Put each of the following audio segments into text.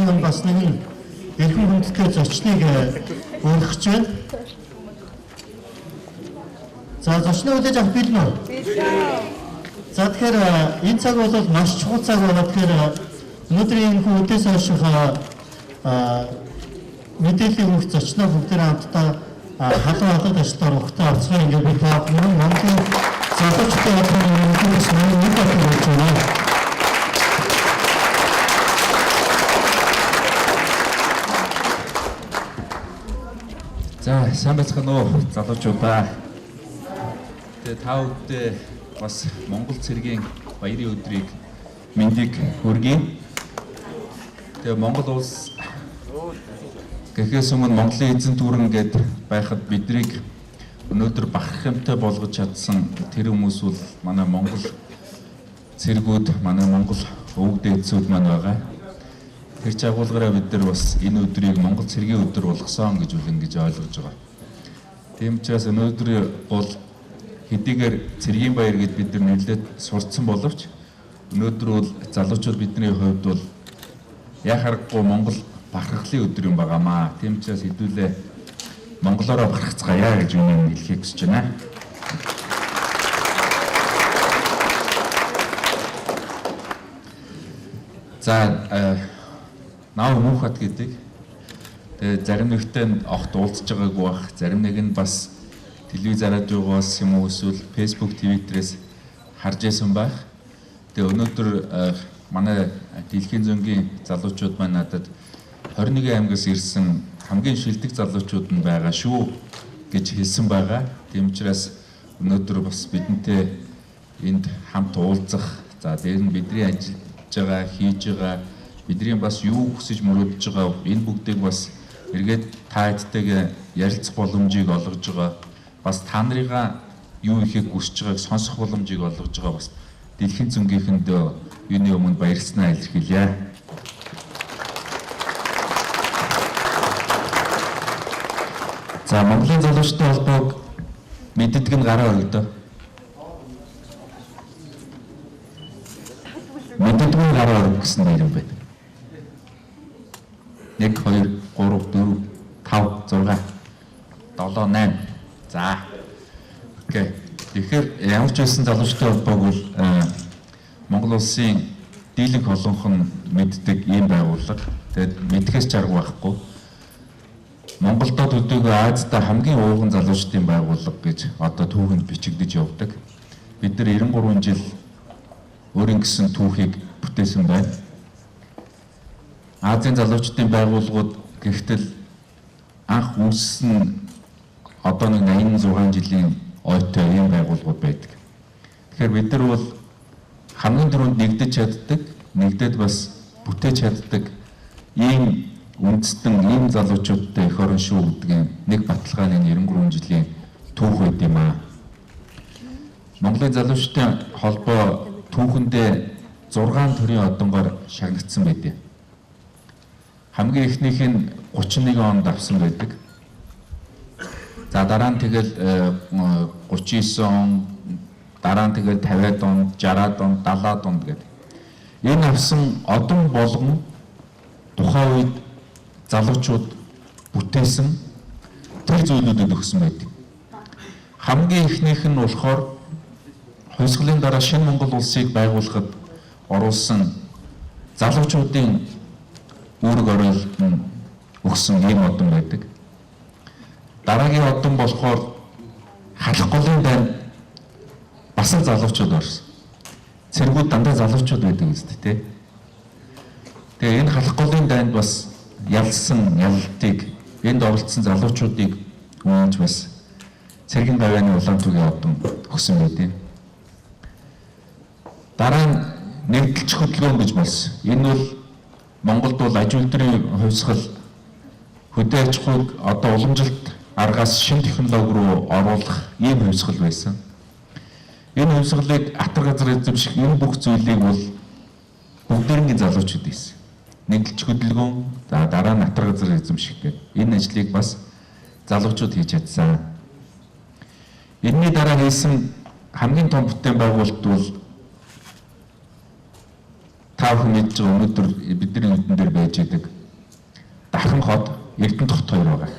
юуны өмнө бас нэгэн эрхэм хүндтэй зочныг урих гэж байна. За зочныг хүлээж авах бэлэн үү? Бэлэн. За тэгэхээр энэ цаг бол маш чухал цаг байна. Тэгэхээр өнөөдрийн энэ хүн өдөөс хойших мэдээллийн өгөх зочноо бүгдээр хамтдаа халуун алгад ажилтнаар ухтаа авцгаа ингээд би та бүхэн Монголын залуучуудын холбооны өмнөөс нэг батар болж байна. За сайн байцгаана уу залуучуудаа. Тэгээ та бүхэндээ бас Монгол цэргийн баярын өдрийг мэндийг хүргэе. Тэгээ Монгол улс гэхээс өмнө Монголын эзэн дүүрэн гэд байхад биднийг өнөөдөр бахарх юмтай болгож чадсан тэр хүмүүс бол манай Монгол цэргүүд, манай Монгол өвөг дээдсүүд маань байгаа. Тэр чагуулгаараа бид нар бас энэ өдрийг Монгол цэргийн өдөр болгосон гэж үл ингэж ойлгож байгаа. Тийм учраас өнөөдөр бол хэдийгээр цэргийн баяр гэж бид нар нэрлээд сурцсан боловч өнөөдөр бол залуучууд бидний хувьд бол яа харахгүй Монгол бахархлын өдөр юм байгаамаа. Тийм учраас хэдүүлээ монголоороо бахархацгаая гэж үнэн хэлхийг хүсэж байна. За Нав Мөнхбат гэдэг. Тэгээ зарим нэгтэй огт уулзж байгаагүй бах, зарим нэг нь бас телевиз радиогоос юм уу эсвэл Facebook, Twitter-ээс харж байсан байх. Тэгээ өнөөдөр манай дэлхийн зөнгийн залуучууд маань надад 21 аймагаас ирсэн хамгийн шилдэг залуучууд нь байгаа шүү гэж хэлсэн байгаа. Тийм учраас өнөөдөр бас бидэнтэй энд хамт уулзах, за дээр нь бидний ажиллаж байгаа, хийж байгаа, бидний бас юу хүсэж мөрөөдөж байгаа энэ бүгдийг бас эргээд та хэдтэйгээ ярилцах боломжийг олгож байгаа, бас та нарыгаа юу ихийг хүсэж байгааг сонсох боломжийг олгож байгаа бас дэлхийн зөнгийнхэнд юуны өмнө баярласнаа илэрхийлье. За Монголын залуучдын холбоог мэддэг нь гараа өргөдөө. Мэддэг нь гараа өргөх гэсэн нэр юм байна. 1 2 3 4 5 6 7 8. За. Окей. Тэгэхээр ямар ч байсан залуучдын холбоог бол Монгол улсын дийлэнх олонх нь мэддэг ийм байгууллага. Тэгээд мэдхээс чарга байхгүй. Монголдо төдийгүй Азидаа хамгийн ууган залуучдын байгууллага гэж одоо түүхэнд бичигдэж явдаг. Бид нар 93 жил өөрийн гэсэн түүхийг бүтээсэн байна. Азийн залуучдын байгууллагууд гэхтэл анх үүссэн одоо нэг 86 жилийн ойтой ийм байгууллагууд байдаг. Тэгэхээр бид нар бол хамгийн түрүүнд нэгдэж чаддаг, нэгдээд бас бүтээж чаддаг ийм үндэстэн, ийм залуучуудтай эх орон шүү гэдгийн нэг баталгааны 93 жилийн түүх байд юм аа. Монголын залуучдын холбоо түүхэндээ 6 төрлийн одонгоор шагнагдсан байдаг. Хамгийн эхнийх нь 31 онд авсан байдаг. За дараа нь тэгэл 39 он, дараа нь тэгэл 50-ад он, 60-ад он, 70-ад онд гэдэг. Энэ авсан одон болгон тухайн үед залуучууд бүтээсэн тэр зүйлүүдэд өгсөн байдаг. Хамгийн эхнийх нь болохоор хувьсгалын дараа шинэ Монгол улсыг байгуулахад оруулсан залуучуудын үүрэг оройлолт нь өгсөн ийм одон байдаг. Дараагийн одон болохоор халах голын дайнд бас л залуучууд орсон. Цэргүүд дандаа залуучууд байдаг үст тэ. Тэгээ энэ халах голын дайнд бас ялсан ялалтыг энд оролцсон залуучуудыг үүнж бас цэргийн гавьяаны улаан түгийн одон өгсөн байдаг. Дараа нь нэгдэлч хөдөлгөөн гэж болсон. Энэ бол Монголд бол аж үйлдвэрийн хувьсгал хөдөө аж ахуйг одоо уламжилт аргаас шинэ технологи руу оруулах ийм хувьсгал байсан. Энэ хувьсгалыг атар газар эзэмших энэ бүх зүйлийг бол бүгдээрнгийн залуучууд хийсэн. Нэгдэлч хөдөлгөөн, за дараа нь атар газар эзэмших гэдэг энэ ажлыг бас залуучууд хийж чадсан. Энэний дараа хийсэн хамгийн том бүтээн байгуулалт бол та бүхэн мэдж байгаа өнөөдөр бидний нүдэн дээр байж байдаг Дархан хот, Эрдэнэт хот хоёр байгаа.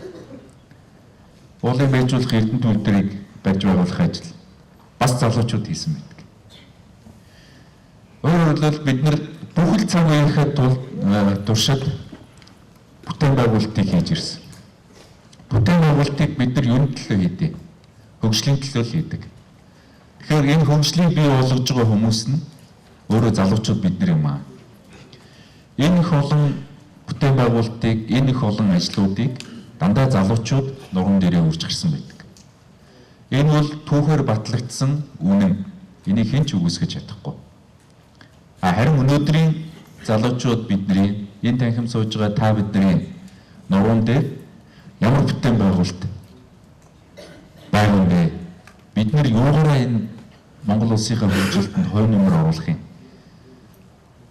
Уулын байжуулах Эрдэнэт үйлдвэрийг барьж байгуулах ажил бас залуучууд хийсэн байдаг. Өөрөөр хэлбэл бид нар бүхэл цаг үеийнхээ туршид бүтээн байгуулалтыг хийж ирсэн. Бүтээн байгуулалтыг бид нар юуны төлөө хийдэг? Хөгжлийн төлөө л хийдэг. Тэгэхээр энэ хөгжлийг бий болгож байгаа хүмүүс нь өөрөө залуучууд бид нар юм аа. Энэ их олон бүтээн байгуулалтыг, энэ их олон ажлуудыг дандаа залуучууд нуруунд дээрээ үрж гарсан байдаг. Энэ бол түүхээр батлагдсан үнэн. Энийг хэн ч үгүйсгэж чадахгүй. А харин өнөөдрийн залуучууд бидний энэ танхим сууж байгаа та бидний нуруунд дээр ямар бүтээн байгуулалт байгаа юм бэ? Бид нэр юугаараа энэ Монгол улсынхаа хөгжилтөнд хувь нэмэр оруулах юм?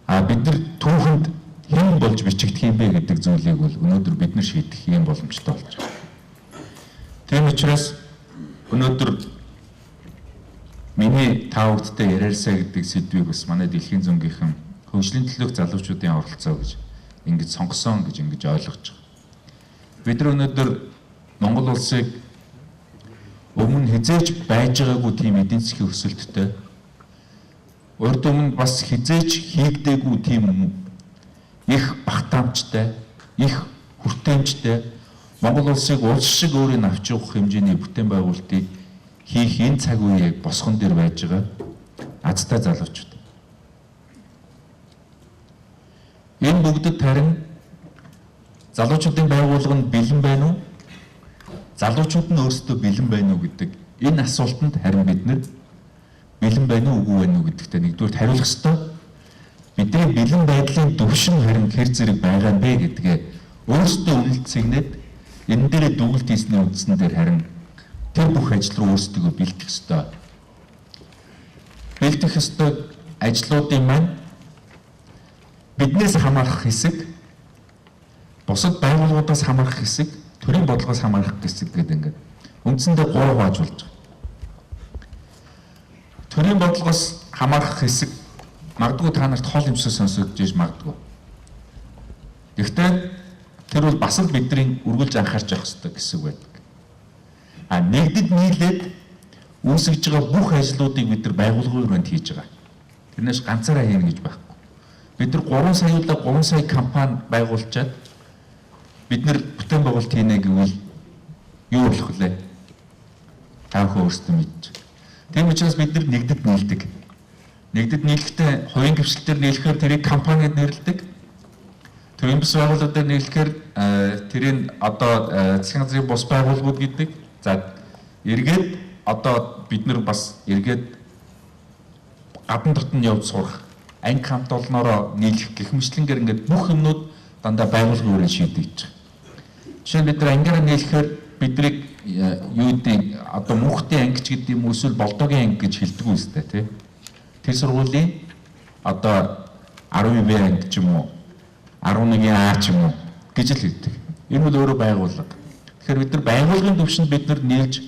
А бид нар түүхэнд хэн болж бичигдэх юм бэ гэдэг зүйлийг бол өнөөдөр бид нар шийдэх юм боломжтой болж байгаа. Тийм учраас өнөөдөр миний та бүхэндээ яриарсаа гэдэг сэдвийг бас манай дэлхийн зөнгийнхэн хөгжлийн төлөөх залуучуудын оролцоо гэж ингэж сонгосон гэж ингэж ойлгож байгаа. Бид нар өнөөдөр Монгол улсыг өмнө хэзээ ч байж байгаагүй тийм эдийн засгийн өсөлттэй, урд өмнө бас хэзээ ч хийгдээгүй тийм их багтаамжтай, их хүртээмжтэй Монгол улсыг улс шиг өөрийг авч явах хэмжээний бүтээн байгуулалтыг хийх энэ цаг үеийг босгон дээр байж байгаа азтай залуучууд. Энэ бүгдэд харин залуучуудын байгууллага нь бэлэн байна уу? Залуучууд нь өөрсдөө бэлэн байна уу гэдэг энэ асуултанд харин бид нар бэлэн байна уу үгүй байна уу гэдэгтээ нэгдүгээр хариулах ёстой. Бидний бэлэн байдлын түвшин харин хэр зэрэг байгаа юм бэ гэдгээ өөрсдөө үнэлж цэгнээд энэ дээрээ дүгэлт хийсний үндсэн дээр харин тэр бүх ажил руу өөрсдөө бэлтгэх ёстой. Бэлтгэх ёстой ажлуудын маань биднээс хамаарах хэсэг, бусад байгууллагуудаас хамаарах хэсэг, төрийн бодлогоос хамаарах хэсэг гэдэг ингээд үндсэндээ гурав хувааж болж байгаа. Төрийн бодлогоос хамаарах хэсэг магадгүй та нарт хол юмсаа сонсогдож иж магадгүй. Гэхдээ тэр бол бас л бидний үргэлж анхаарч явах ёстой хэсэг байдаг. А нэгдэд нийлээд үүсгэж байгаа бүх ажлуудыг бид нар байгууллагын өрөөнд хийж байгаа. Тэрнээс ганцаараа хийнэ гэж байхгүй. Бид нар 3 саяудаа 3 сая компани байгуулчаад бид нар бүтээн байгуулалт хийнэ гэвэл юу болох вэ? Та бүхэн өөрсдөө мэдж. Тийм учраас бид нар нэгдэд нийлдэг. Нэгдэд нийлэхдээ хувийн дэвшлэлээр нийлэхээр тэрийг компани гэд нэрлэдэг. Төрийн бус байгууллагуудаар нийлэхээр тэрийг одоо засгийн газрын бус байгууллагууд гэдэг. За эргээд одоо бид нар бас эргээд гадна дотн явж сурах, анги хамт олноороо нийлэх гэх мэтлэнгээр ингээд бүх юмнууд дандаа байгууллагын өрөөнд шийдэгдэж байгаа. Жишээ нь бид нар ангиараа нийлэхээр биднийг юу гэдэг одоо мөнхтийн анги ч гэдэг юм уу эсвэл болдоогийн анги гэж хэлдэг үстэй тий. Тэр сургуулийн одоо 10 Б анги ч юм уу 11 А ч юм уу гэж л хэлдэг. Энэ бол өөрөө байгууллага. Тэгэхээр бид нар байгууллагын түвшинд бид нар нийлж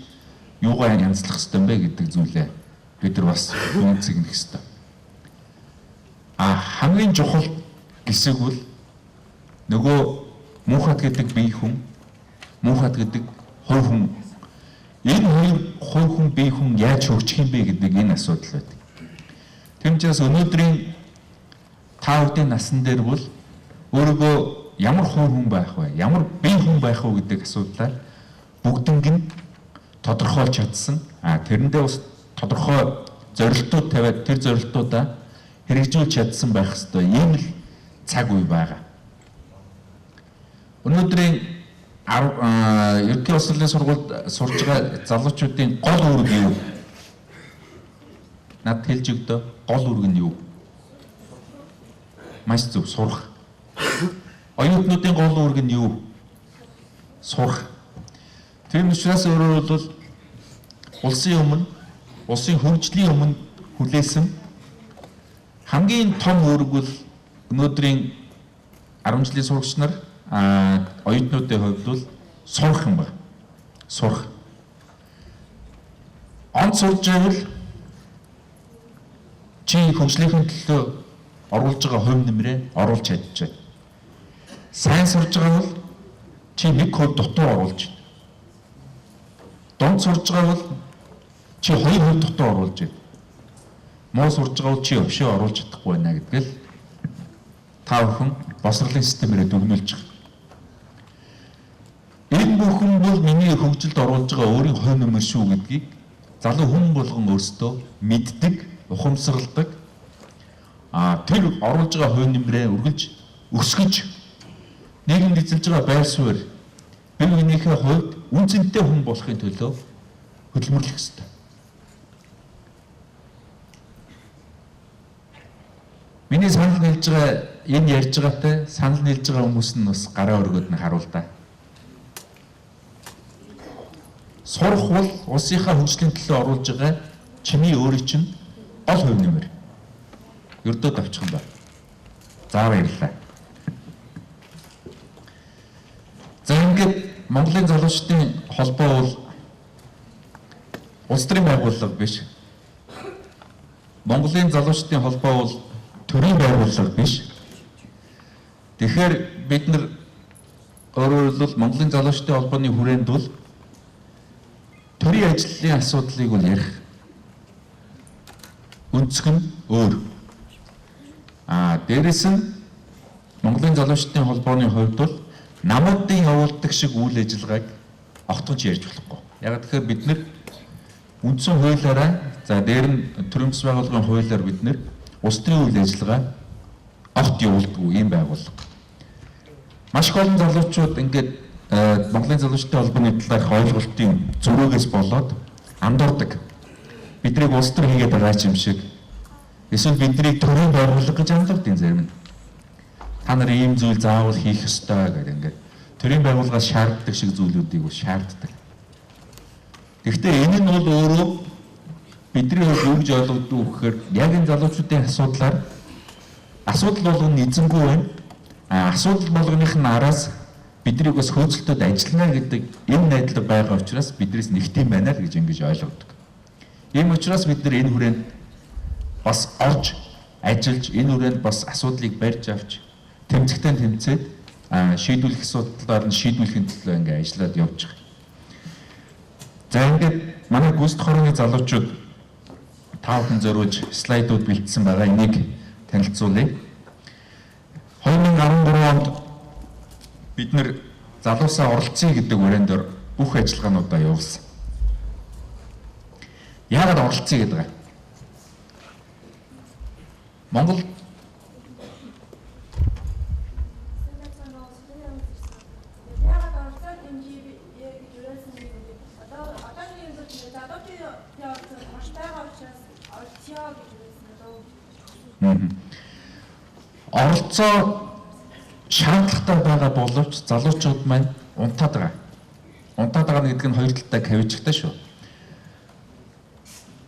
юугаа янзлах ёстой юм бэ гэдэг зүйлээ бид нар бас үнцгэнэх ёстой. А хамгийн чухал хэсэг бол нөгөө муухат гэдэг бие хүн, муухат гэдэг хувь хүн. Энэ хоёр хувь хүн, бие хүн яаж хөгжих юм бэ гэдэг энэ асуудал байдаг. Тийм учраас өнөөдрийн та бүдийн насан дээр бол өөрийгөө ямар хувь хүн байх вэ? Ямар бие хүн байх вэ гэдэг асуудлаар бүгднг нь тодорхойлж чадсан. А тэрэндээ бас тодорхой зорилтууд тавиад тэр зорилтуудаа хэрэгжүүлж чадсан байх ёстой. Ийм л цаг үе байгаа. Өнөөдрийн Ерөнхий улсын сургуульд сурж байгаа залуучуудын гол үүрэг юу? Надад хэлж өгдөө. Гол үүрэг нь юу? Маш зөв, сурах. Оюутнуудын гол үүрэг нь юу? Сурах. Тийм учраас өөрөөр хэлбэл улсын өмнө, улсын хөгжлийн өмнө хүлээсэн хамгийн том үүрэг бол өнөөдрийн 10 жилийн сурагч нар оюутнуудын хувьд бол сурах юм байна. Сурах. Онц сурж байвал чи хөгжлийнхэн төлөө оруулж байгаа хувь нэмрээ оруулж чадчихна. Сайн сурж байгаа бол чи 1% дутуу оруулж байна. Дунд сурж байгаа бол чи 2% дутуу оруулж байна. Муу сурж байгаа бол чи өвшөө оруулж чадахгүй байна гэдгээл та бүхэн босрлын системээрээ дүгнүүлж байгаа. Энэ бүхэн бол миний хөгжилд оруулж байгаа өөрийн хувь нэмэр шүү гэдгийг залуу хүн болгон өөрсдөө мэддэг, ухамсарладаг. Тэр оруулж байгаа хувь нэмрээ үргэлж өсгөж нийгэмд эзэлж байгаа байр суурь бие биенийхээ хувьд үн цэнтэй хүн болохын төлөө хөдөлмөрлөх ёстой. Миний санал нийлж байгаа энэ ярьж байгаатай санал нийлж байгаа хүмүүс нь бас гараа өргөд нь харуул та. Сурах бол улсынхаа хөгжлийн төлөө оруулж байгаа чимээ өөрийн чинь гол хувь нэмэр. Ердөө давчих юм байна. За баярлалаа. За ингээд Монголын залуучдын холбоо бол улс төрийн байгууллага биш. Монголын залуучдын холбоо бол төрийн байгууллага биш. Тэгэхээр бид нар өөрөөр хэлбэл Монголын залуучдын холбооны хүрээнд бол төрийн ажлын асуудлыг бол ярих өнцөг нь өөр. Дээрэс нь Монголын залуучдын холбооны хувьд бол намуудын явуулдаг шиг үйл ажиллагааг огтхон ч ярьж болохгүй. Яг тэгэхээр бид нэр үндсэн хуулиараа, за дээр нь төрийн бас байгууллагын хуулиар бид нэр улс төрийн үйл ажиллагаа огт явуулдаггүй ийм байгууллага. Маш их олон залуучууд ингээд Монголын залуучдын холбооны талаарх ойлголтын зөрөөгөөс болоод андуурдаг. Биднийг улс төр хийгээд байгаа ч юм шиг. Эсвэл биднийг төрийн байгууллага гэж андуурдаг зарим нь. Та нар ийм зүйл заавал хийх ёстой гэдэг ингээд төрийн байгууллагаас шаарддаг шиг зүйлүүдийг бол шаарддаг. Гэхдээ энэ нь бол өөрөө бидний хувьд юу гэж ойлгодог вэ гэхээр яг энэ залуучуудын асуудлаар асуудал болгоно эзэнгүй байна. Асуудал болгоных нь араас биднийг бас хөөцөлтөд ажиллана гэдэг энэ найдлага байгаа учраас биднээс нэгт юм байна л гэж ингэж ойлгодог. Ийм учраас бид нар энэ хүрээнд бас орж ажиллаж, энэ хүрээнд бас асуудлыг барьж авч тэмцэгтэй тэмцээд шийдвүлэх асуудлаар нь шийдвүлэхин төлөө ингэ ажиллаад явж байгаа. За ингээд манай гүйцэтгэх хорооны залуучууд та бүхэн зориулж слайдууд бэлдсэн байгаа. Энийг танилцуулъя. 2013 онд бид нэр залуусаа оролцъё гэдэг хүрээнд дээр бүх ажиллагаануудаа явуулсан. Яагаад оролцъё гэдэг вэ? Монгол оролцоо шаардлагатай байгаа боловч залуучууд маань унтаад байгаа. Унтаад байгаа гэдэг нь хоёр талтай кавичтай шүү.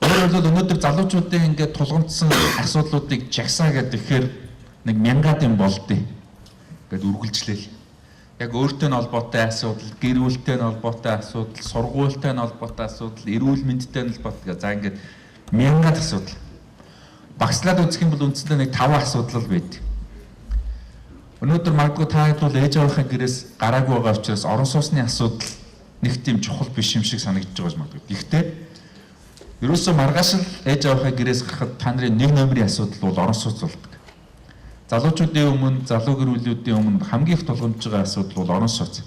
Өөрөөр хэлбэл өнөөдөр залуучуудын ингээд тулгамдсан асуудлуудыг жагсаа гэдэг ихээр нэг мянгаад юм болдъё. Ингээд үргэлжлээл. Яг өөртөө нь холбоотой асуудал, гэр бүлтэй нь холбоотой асуудал, сургуультай нь холбоотой асуудал, эрүүл мэндтэй нь холбоотой. За ингээд мянгаад асуудал. Багслаад үзэх юм бол үндсэндээ нэг 5 асуудал л байдаг. Өнөөдөр магадгүй та хэд бол ээж аавынхаа гэрээс гараагүй байгаа учраас орон сууцны асуудал нэг тийм чухал биш юм шиг санагдаж байгаа юм магадгүй. Гэхдээ ерөөсөө маргааш л ээж аавынхаа гэрээс гарахад та нарын нэг номерын асуудал бол орон сууц болдог. Залуучуудын өмнө, залуу гэр бүлүүдийн өмнө хамгийн их тулгамдж байгаа асуудал бол орон сууц.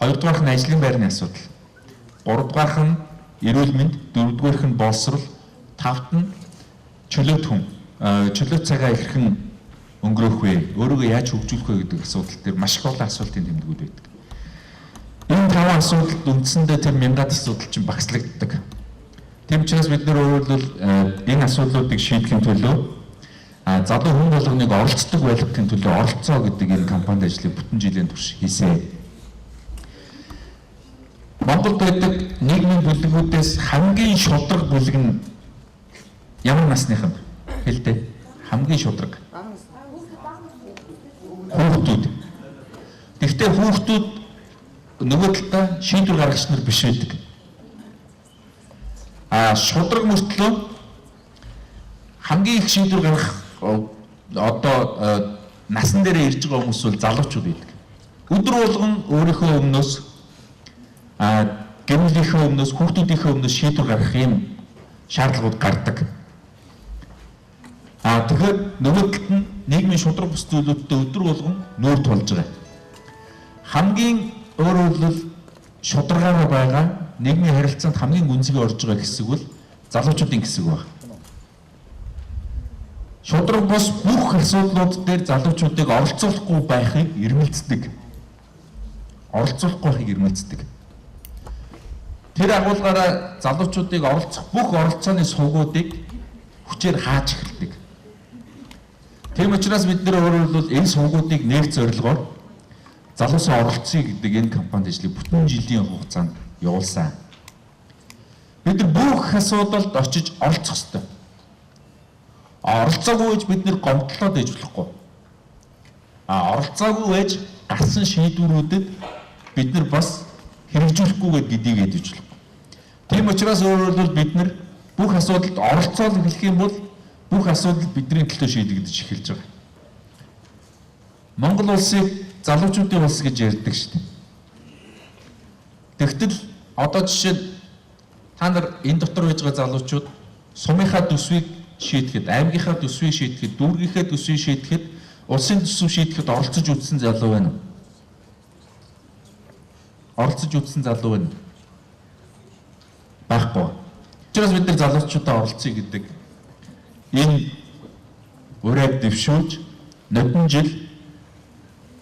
Хоёрдугаарх нь ажлын байрны асуудал. Гуравдугаарх нь эрүүл мэнд, дөрөвдүгээрх нь боловсрол, тавт нь чөлөөт хүн, чөлөөт цагаа хэрхэн өнгөрөөх вэ? Өөрийгөө яаж хөгжүүлэх вэ гэдэг асуудал дээр маш их олон асуултын тэмдгүүд байдаг. Энэ таван асуудалд үндсэндээ тэр мянгад асуудал чинь багслагддаг. Тийм учраас бид нэр өөрөөр хэлбэл энэ асуудлуудыг шийдэхин төлөө залуу хүн болгоныг оролцдог байлгахын төлөө оролцоо гэдэг энэ кампанит ажлыг бүтэн жилийн турш хийсэн. Монголд байдаг нийгмийн бүлгүүдээс хамгийн шударга бүлэг нь ямар насных юм? Хэлдэ. Хамгийн шударга. Хүүхдүүд. Гэхдээ хүүхдүүд нөгөө талдаа шийдвэр гаргагч нар биш байдаг. Шударга мөртлөө хамгийн их шийдвэр гаргах одоо насан дээрээ ирж байгаа хүмүүс бол залуучууд байдаг. Өдөр болгон өөрийнхөө өмнөөс гэр бүлийнхээ өмнөөс, хүүхдүүдийнхээ өмнөөс шийдвэр гаргах юм шаардлагууд гардаг. Тэгэхээр нөгөө талд нь нийгмийн шударга бус зүйлүүдтэй өдөр болгон нүүр тулж байгаа. Хамгийн өөрөөр хэлбэл шударгаараа байгаа нийгмийн харилцаанд хамгийн гүнзгий орж байгаа хэсэг бол залуучуудын хэсэг байна. Шударга бус бүх асуудлууд дээр залуучуудыг оролцуулахгүй байхыг эрмэлздэг. Оролцуулахгүй байхыг эрмэлздэг. Тэр агуулгаараа залуучуудыг оролцох бүх оролцооны сувгуудыг хүчээр хааж эхэлдэг. Тийм учраас бид нэр өөрөөр хэлбэл энэ сувгуудыг нээх зорилгоор залуусын оролцъё гэдэг энэ кампанит ажлыг бүтэн жилийн хугацаанд явуулсан. Бид нар бүх асуудалд очиж оролцох ёстой. Оролцоогүй байж бид нэр гомдлоод ээж болохгүй. Оролцоогүй байж гарсан шийдвэрүүдэд бид нар бас хэрэгжүүлэхгүйгээд гэдгийг ээж болохгүй. Тийм учраас өөрөөр хэлбэл бид нар бүх асуудалд оролцоол эхлэх юм бол бүх асуудал бидний төлөө шийдэгдэж эхэлж байгаа. Монгол улсыг залуучуудын улс гэж ярьдаг шүү дээ. Тэгтэл одоо жишээ та нар энэ дотор байж байгаа залуучууд сумынхаа төсвийг шийдэхэд, аймгийнхаа төсвийг шийдэхэд, дүүргийнхээ төсвийг шийдэхэд, улсын төсөв шийдэхэд оролцож үзсэн залуу байна уу? Оролцож үзсэн залуу байна уу? Байхгүй. Учраас бид нар залуучуудаа оролцъё гэдэг энэ уриаг дэвшүүлж нодон жил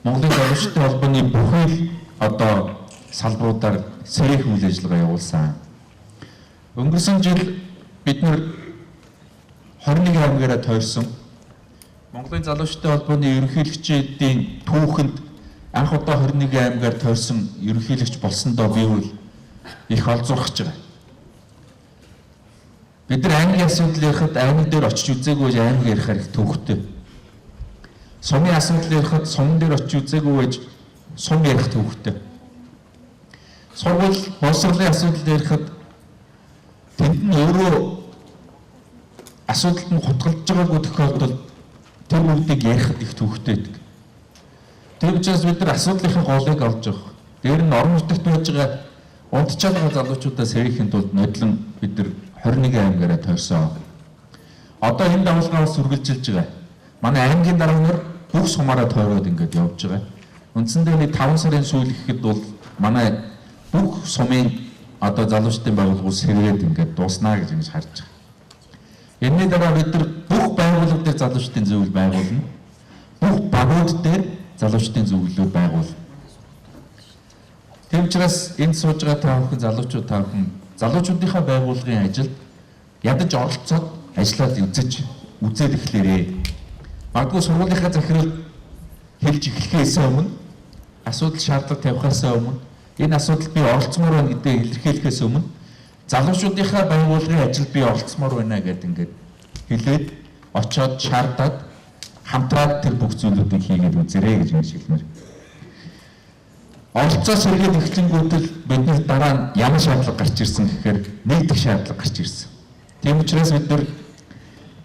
Монголын залуучдын холбооны бүхэл одоо салбаруудаар сэрээх үйл ажиллагаа явуулсан. Өнгөрсөн жил бид нар 21 аймгаараа тойрсон. Монголын залуучдын холбооны ерөнхийлөгчдийн түүхэнд анх удаа 21 аймгаар тойрсон ерөнхийлөгч болсондоо би бол их олзуурхаж байгаа. Бид нар аймгийн асуудал ярихад аймаг дээр очиж үзээгүй байж аймаг ярихаар их төвхтэй. Сумын асуудал ярихад суман дээр очиж үзээгүй байж сум ярих төвхтэй. Сургууль боловсролын асуудал ярихад тэнд нь өөрөө асуудалд нь хутгалж байгаагүй тохиолдолд тэр бүгдийг ярихад их төвхтэй байдаг. Тэр учраас бид нар асуудлынхаа голыг олж авах. Дээр нь орон нутагт байж байгаа унтчаад байгаа залуучуудаа сэргээхийн тулд нодлон бид нар 21 аймгаараа тойрсон. Одоо энэ давалгаа бас үргэлжилж байгаа. Манай аймгийн дарга нар бүх сумаараа тойроод ингээд явж байгаа. Үндсэндээ нэг 5 сарын сүүл гэхэд бол манай бүх сумын одоо залуучдын байгууллагууд сэргээд ингээд дууснаа гэж ингэж харж байгаа. Энэний дараа бид нар бүх байгууллага дээр залуучдын зөвлөл байгуулна. Бүх багууд дээр залуучдын зөвлөлүүд байгуулна. Тийм учраас энд сууж байгаа та бүхэн залуучууд та бүхэн залуучуудынхаа байгууллагын ажилд ядаж оролцоод ажиллаад үзээд эхлээрээ. Магадгүй сургуулийнхаа захирал хэлж эхлэхээс өмнө асуудал шаардлага тавихаас өмнө энэ асуудал би оролцмоор байна гэдгийг илэрхийлэхээс өмнө залуучуудынхаа байгууллагын ажилд би оролцмоор байна гэдээ ингээд хэлээд очоод шаардаад хамтраад тэр бүх зүйлүүдийг хийгээд үзээрэй гэж ингэж хэлмээр. Оролцоо сэргээд эхлэнгүүтэл бидний дараа нь ямар шаардлага гарч ирсэн гэхээр нэгдэх шаардлага гарч ирсэн. Тийм учраас бид нар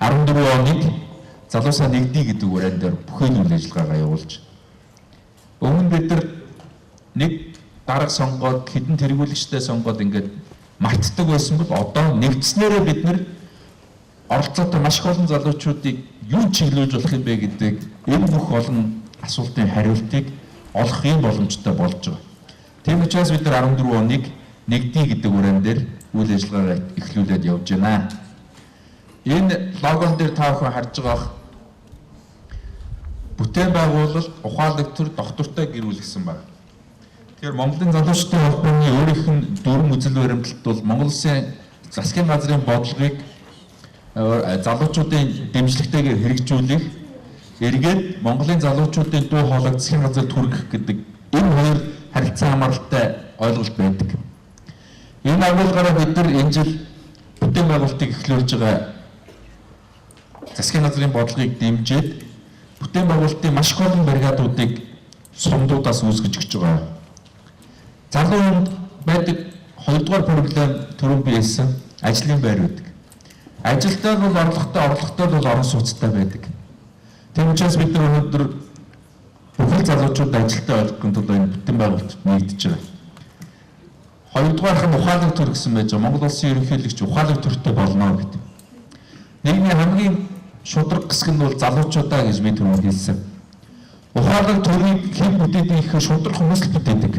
14 оныг залуусаа нэгдий гэдэг уриан дээр бүхэн үйл ажиллагаагаа явуулж өмнө бид нар нэг дарга сонгоод хэдэн тэргүүлэгчтэй сонгоод ингээд мартдаг байсан бол одоо нэгдснээрээ бид нар оролцоотой маш их олон залуучуудыг юу чиглүүлж болох юм бэ гэдэг энэ бүх олон асуултын хариултыг олох юм боломжтой болж байгаа. Тийм учраас бид нар 14 оныг нэгдий гэдэг уриан дээр үйл ажиллагаагаа эхлүүлээд явж байна. Энэ логон дээр та бүхэн харж байгаа бүтээн байгуулалт, ухаалаг төр, доктортой гэр бүл гэсэн байна. Тэгэхээр Монголын залуучдын холбооны өөрийнх нь дүрм үзэл баримтлалт бол Монгол улсын засгийн газрын бодлогыг залуучуудын дэмжлэгтэйгээр хэрэгжүүлэх, эргээд Монголын залуучуудын дуу хоолойг засгийн газар түргэх гэдэг энэ хоёр харилцан хамааралтай ойлголт байдаг. Энэ агуулгаараа бид нар энэ жил бүтээн байгуулалтыг эхлүүлж байгаа засгийн газрын бодлогыг дэмжиж бүтээн байгуулалтын маш их олон бригадуудыг сумдуудаас үүсгэж өгч байгаа. Залуу хүнд байдаг хоёрдугаар проблем түрүүн би хэлсэн ажлын байр байдаг. Ажилтай бол орлоготой, орлоготой бол орон сууцтай байдаг. Тийм учраас бид нар өнөөдөр бүх Бүхэл залуучууд ажилтаа ойлгохын тулд энэ бүтэн байгуулалт нэгдэж байгаа. Хоёрдугаарх нь ухаалаг төр гэсэн байж байгаа. Монгол улсын ерөнхийлөгч ухаалаг төртэй болно гэдэг. Нийгмийн хамгийн шударга хэсэг нь бол залуучуудаа гэж би түрүүнд хэлсэн. Ухаалаг төрийг хэн бүтээдэг гэхээр шударга хүмүүс л бүтээдэг.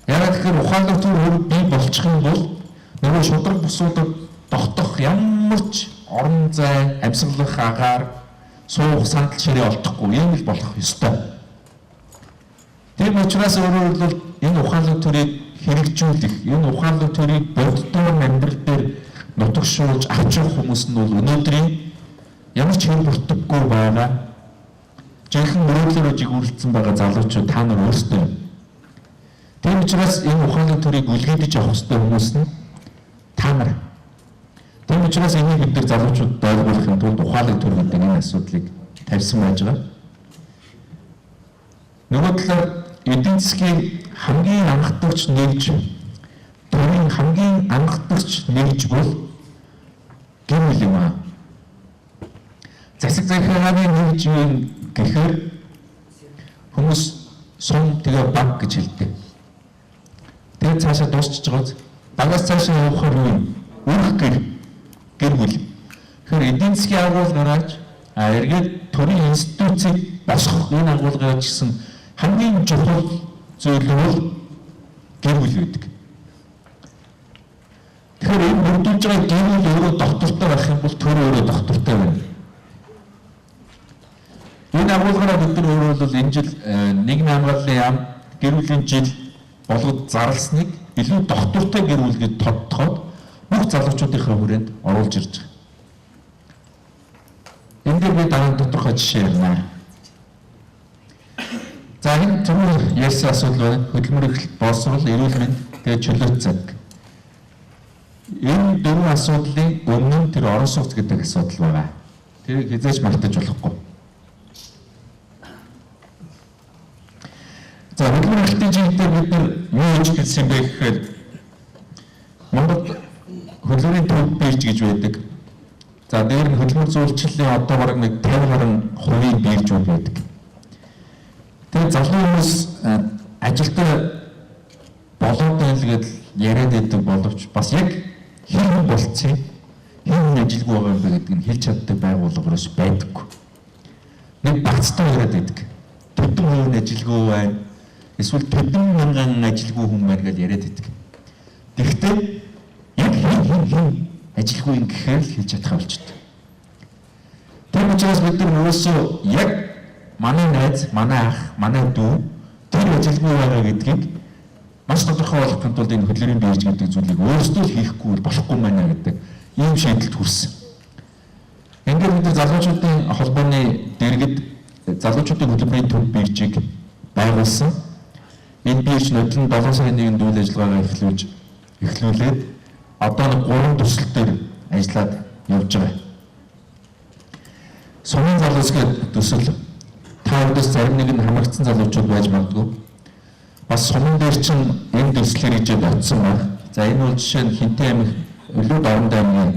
Яагаад гэхээр ухаалаг төр өөр бий болчих юм бол нөгөө шударга бусуудад тогтох ямар ч орон зай, амьсгалах агаар, суух сандал ширээ олдохгүй юм л болох ёстой. Тийм учраас өөрөөр хэлбэл энэ ухаалаг төрийг хэрэгжүүлэх, энэ ухаалаг төрийг боддоор амьдрал дээр нутагшуулж авч явах хүмүүс нь бол өнөөдрийн ямар ч хэр бүртгэхгүй байгаа жинхэнэ мөрөөдлөөрөө жигүүрлэсэн байгаа залуучууд та нар өөрсдөө юм. Тийм учраас энэ ухаалаг төрийг үлгээдэж авах ёстой хүмүүс нь та нар. Тийм учраас энийг бид нар залуучуудад ойлгуулахын тулд ухаалаг төр гэдэг энэ асуудлыг тавьсан байж байгаа. Нөгөө талаар эдийн засгийн хамгийн анхдагч нэгж, төрийн хамгийн анхдагч нэгж бол гэр бүл юм аа. Засаг захиргааны нэгж юм гэхээр хүмүүс сум тэгээ баг гэж хэлдэг. Тэгээд цаашаа дуусчихж байгаа. Багаас цаашаа явахаар юу юм? Өрх гэр бүл. Тэгэхээр эдийн засгийн агуул гарааж, эргээд төрийн институцийг босгох энэ агуул гарааж гэсэн хамгийн чухал зүйл бол гэр бүл байдаг. Тэгэхээр энэ бүрдүүлж байгаа гэр бүл өөрөө доктортой байх юм бол төр өөрөө доктортой байна. Энэ агуулгаараа бид нар өөрөөр бол энэ жил нийгмийн хамгааллын яам гэр бүлийн жил болгож зарласныг илүү доктортой гэр бүл гэж тодтогоод бүх залуучуудынхаа хүрээнд оруулж ирж байгаа. Энэ дээр би дараа нь тодорхой жишээ ярина. За энэ түрүү ярьсан асуудал байна. Хөдөлмөр эрхлэлт, боловсрол, эрүүл мэнд, тэгээ чөлөөт цаг. Энэ дөрвөн асуудлын өмнө нь тэр орон сууц гэдэг асуудал байгаа. Тэрийг хизээж мартаж болохгүй. За хөдөлмөр эрхлэлтийн чиглэлээр бид нар юу хийж хэлсэн бэ гэхээр Монголд хөдөлмөрийн төв бирж гэж байдаг. За дээр нь хөдөлмөр зүйлчлийн одоо бараг нэг 50 гаруй хувийн биржүүд байдаг. Тэгээд залуу хүмүүс ажилдаа болоод байна л гэдэл яриад байдаг боловч бас яг хэн хүн болцсон, хэн хүн ажилгүй байгаа юм бэ гэдэг нь хэлж чаддаг байгууллага ерөөс байдаггүй. Нэг багцтай яриад байдаг. Тэдэн хувь нь ажилгүй байна. Эсвэл тэдэн мянган ажилгүй хүн байна гэж яриад байдаг. Тэгэхдээ яг хэн хэн ажилгүй юм гэхээр л хэлж чадах болчтой. Тэр учраас бид нар өөрсөө яг манай найз, манай ах, манай дүү тэр ажилгүй байгаа гэдгийг маш тодорхой болгохын тулд энэ хөдөлмөрийн бирж гэдэг зүйлийг өөрсдөө л хийхгүй болохгүй байна гэдэг ийм шийдэлд хүрсэн. Ингээд бид нар залуучуудын холбооны дэргэд залуучуудын хөдөлмөрийн төв биржийг байгуулсан. Энэ бирж нөдлөн 7 сарын 1-нд үйл ажиллагаагаа эхлүүлээд одоо нэг 3 төсөл дээр ажиллаад явж байгаа. Сумын залуус гэдэг төсөл та бүдээс зарим нэг нь хамрагдсан залуучууд байж магадгүй. Бас сумын дээр чинь энэ төслөөр ижээд очсон байна. За энэ бол жишээ нь Хинтээ аймаг, Өлүүд Оронд аймгийн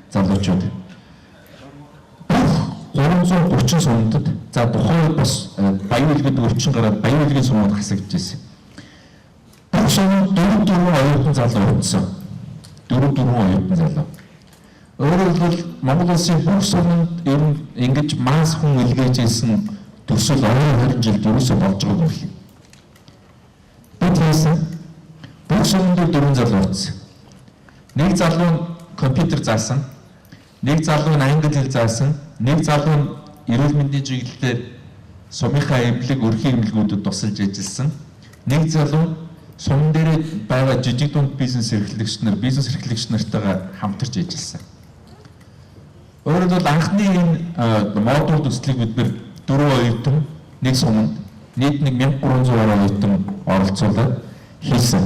залуучууд. 330 сумдад за тухайн үед бас Баян үлгэд өвчин гараад Баян үлгийн сумууд хасагдчихсэн. Бүх сумд 4 4 оюутан залуу очсон. 4 4 оюутан залуу. Өөрөөр хэлбэл Монгол улсын бүх суманд ер нь ингэж масс хүн илгээж ирсэн төсөл орон 20 жилд ерөөсөө болж байгаагүй юм. Бид хийсэн бүх суманд 4 залуу очсон. Нэг залуу нь компьютер заасан, нэг залуу нь англи хэл заасан, нэг залуу нь эрүүл мэндийн чиглэлээр сумынхаа эмнэлэг, өрхийн эмнэлгүүдэд тусалж ажилласан. Нэг залуу сум дээр байгаа жижиг дунд бизнес эрхлэгч нар, бизнес эрхлэгч нартайгаа хамтарч ажилласан. Өөрөөр хэлбэл анхны энэ модуль төслийг бид нэр 4 оюутан нэг суманд нийт нэг 1300 гаруй оюутан оролцуулаад хийсэн.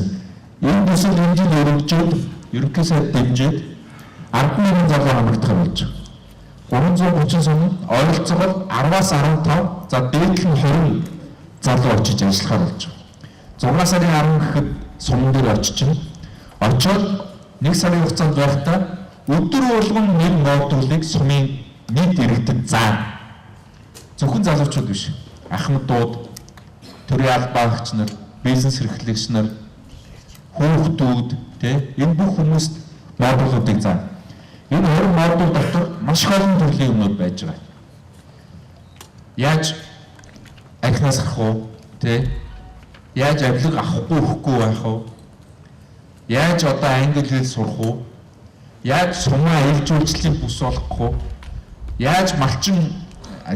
Энэ төсөл энэ жил өргөжөөд ерөнхий сайд дэмжиж 11 залуу хамрагдах болж байгаа. 330 суманд ойролцоогоор 10-аас 15, за дээд нь 20 залуу очиж ажиллахаар болж байгаа. 6 сарын 10 гэхэд суман дээр очиж. Очоод 1 сарын хугацаанд байхдаа өдөр болгон нэг модулыг сумын нийт иргэдэд заана. Зөвхөн залуучууд биш. ахмадууд, төрийн албаагч нар, бизнес эрхлэгч нар, хүүхдүүд тий энэ бүх хүмүүст модулуудыг заана. Энэ 20 модуль дотор маш их олон төрлийн юмнууд байж байгаа. Яаж архинаас гарах уу? Тий? Яаж авилга авахгүй өгөхгүй байх вэ? Яаж одоо англи хэл сурах уу? Яаж сумаа ээлж үйлчлэлийн бүс болгох уу? Яаж малчин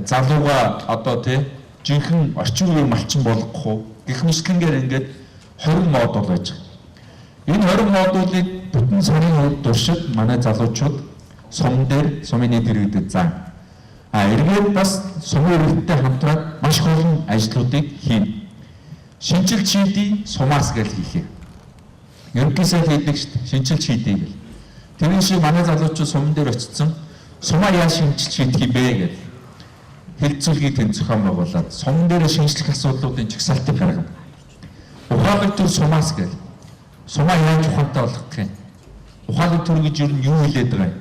залууга одоо тий жинхэнэ орчин үеийн малчин болгох уу? Гэх мэтлэнгээр ингээд 20 модуль байж байгаа. Энэ 20 модулыг бүтэн сарын үед туршид манай залуучууд сум дээр сумын нийт иргэдэд заана. А эргээд бас сумын иргэдтэй хамтраад маш их олон ажлуудыг хийнэ. Шинэчилж шийдье сумаас гэж хийх юм. Ерөнхий сайд хийдэг шүү дээ. Шинэчилж шийдье гэл. Тэрэн шиг манай залуучууд суман дээр очсон сумаа яаж шинэчилж шийдэх юм бэ гэл. Хэлцүүлгийг тэнд зохион байгуулад суман дээр шинэчлэх асуудлуудын чагсаалтыг гаргана. Ухаалаг төр сумаас гэл. Сумаа яаж ухаантай болгох юм? Ухаалаг төр гэж ер нь юу хэлээд байгаа юм?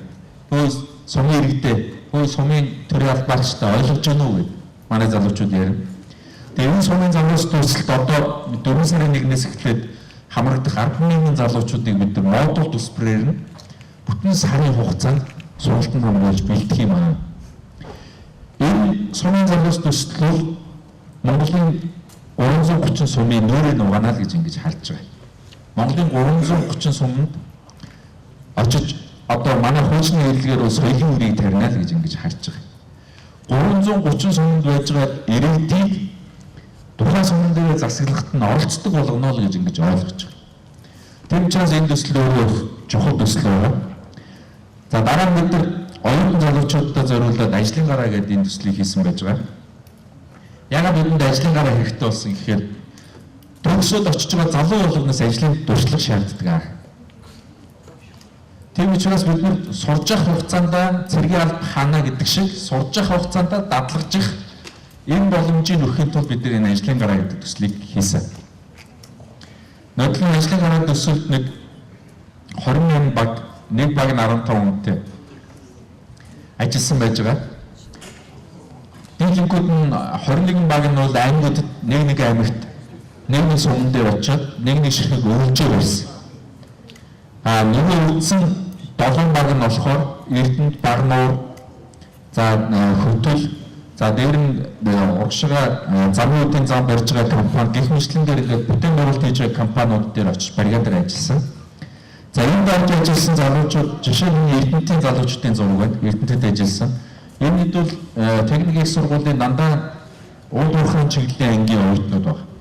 Хөөе сумын иргэдээ, хөөе сумын төрийн албаагчтай ойлгож байна уу гэд манай залуучууд ярина. Тэгээ энэ сумын залуус төсөлд одоо 4 сарын 1-ээс эхлээд хамрагдах 10,000 залуучуудыг бид нар модуль төсбөрөөр нь бүтэн сарын хугацаанд сургалтанд хамруулж бэлдэх юм аа. Энэ сумын залуус төсөл бол Монголын 330 сумын нүүрийг угаана л гэж ингэж харж байгаа. Монголын 330 суманд очиж одоо манай хуучны хэллэгээр бол соёлын үрийг тарина л гэж ингэж харж байгаа. 330 суманд байж байгаа иргэдийг тухайн суман дээр засаглахад нь оролцдог болгоно л гэж ингэж ойлгож байгаа. Тэр учраас энэ төсөл өөрөө чухал төсөл байна. За дараа нь бид нар оюутан залуучуудад зориулаад ажлын гараа гэдэг энэ төслийг хийсэн байж байгаа. Ягаад бидэнд ажлын гараа хэрэгтэй болсон гэхээр төгсөөд очиж байгаа залуу болгоноос ажлын туршлага шаарддаг. Тийм учраас бид нар сурж явах хугацаанд цэргийн алба хаана гэдэг шиг сурж явах хугацаанд дадлагжих энэ боломжийг өгөхийн тулд бид нар энэ ажлын гараа гэдэг төслийг хийсэн. Нодлон ажлын гараа төсөлд нэг 28 баг, нэг баг нь 15 хүнтэй ажилласан байж байгаа. Дийлэнхүүд нь 21 баг нь бол аймагуудад нэг нэг аймагт нэг нэг суман дээр очиод нэг нэг ширхэг өвлжөө барьсан. А нөгөө үлдсэн 7 баг нь болохоор Эрдэнэт, Багнуур, за Хөтөл, за дээр нь урагшгаа замын үдийн зам барьж байгаа компани гэх мэтлэнгээр ингээд бүтээн байгуулалт хийж байгаа компаниуд дээр очиж бригадаар ажилласан. За энд орж ажилласан залуучууд жишээ нь Эрдэнэтийн залуучуудын зураг байна. Эрдэнэтэд ажилласан. Энэ хэд бол техник их сургуулийн дандаа уул уурхайн чиглэлийн ангийн оюутнууд байна.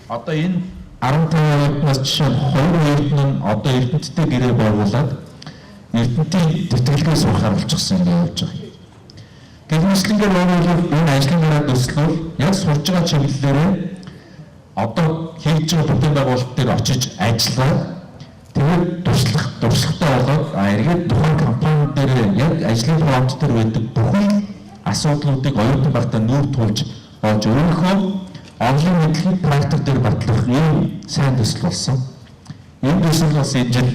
Одоо энэ 15 оюутнаас жишээ нь 2 оюутан нь одоо Эрдэнэттэй гэрээ байгуулад Эрдэнэтийн тэтгэлгээ сурахаар болчихсон юм явж байгаа. Гэх мэтлэнгээр өөрөөр энэ ажлын гараа төслөөр яг сурж байгаа чиглэлээрээ одоо хийж байгаа бүтээн байгуулалт дээр очиж ажиллаад тэгээд туршлагатай болоод эргээд тухайн компани дээр яг ажлын фронт дээр байдаг бүхий асуудлуудыг оюутан байхдаа нүүр тулж олж өөрийнхөө онлайн мэдлэгийг практик дээр батлах ийм сайн төсөл болсон. Энэ төсөл бас энэ жил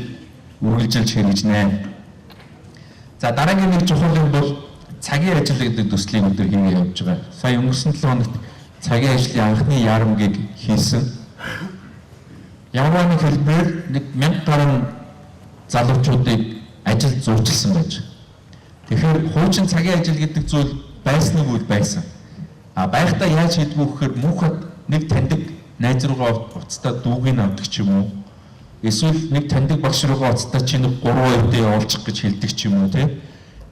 үргэлжилж хэрэгжинэ. За дараагийн нэг чухал юм бол цагийн ажил гэдэг төслийг өдөр хийгээ явж байгаа. Сая өнгөрсөн 7 хоногт цагийн ажлын анхны ярамгийг хийсэн. Ямар нэг хэлбэрээр нэг 1000 гаруй залуучуудыг ажилд зуучилсан байж. Тэгэхээр хуучин цагийн ажил гэдэг зүйл байсан уу байсан. А байхдаа яаж хийдгүү гэхээр муухад нэг таньдаг найз руугаа уцтаа дүүгийг авдаг ч юм уу. Эсвэл нэг таньдаг багш руугаа уцтаа чи нэг 3 2-д явуулчих гэж хэлдэг ч юм уу тий.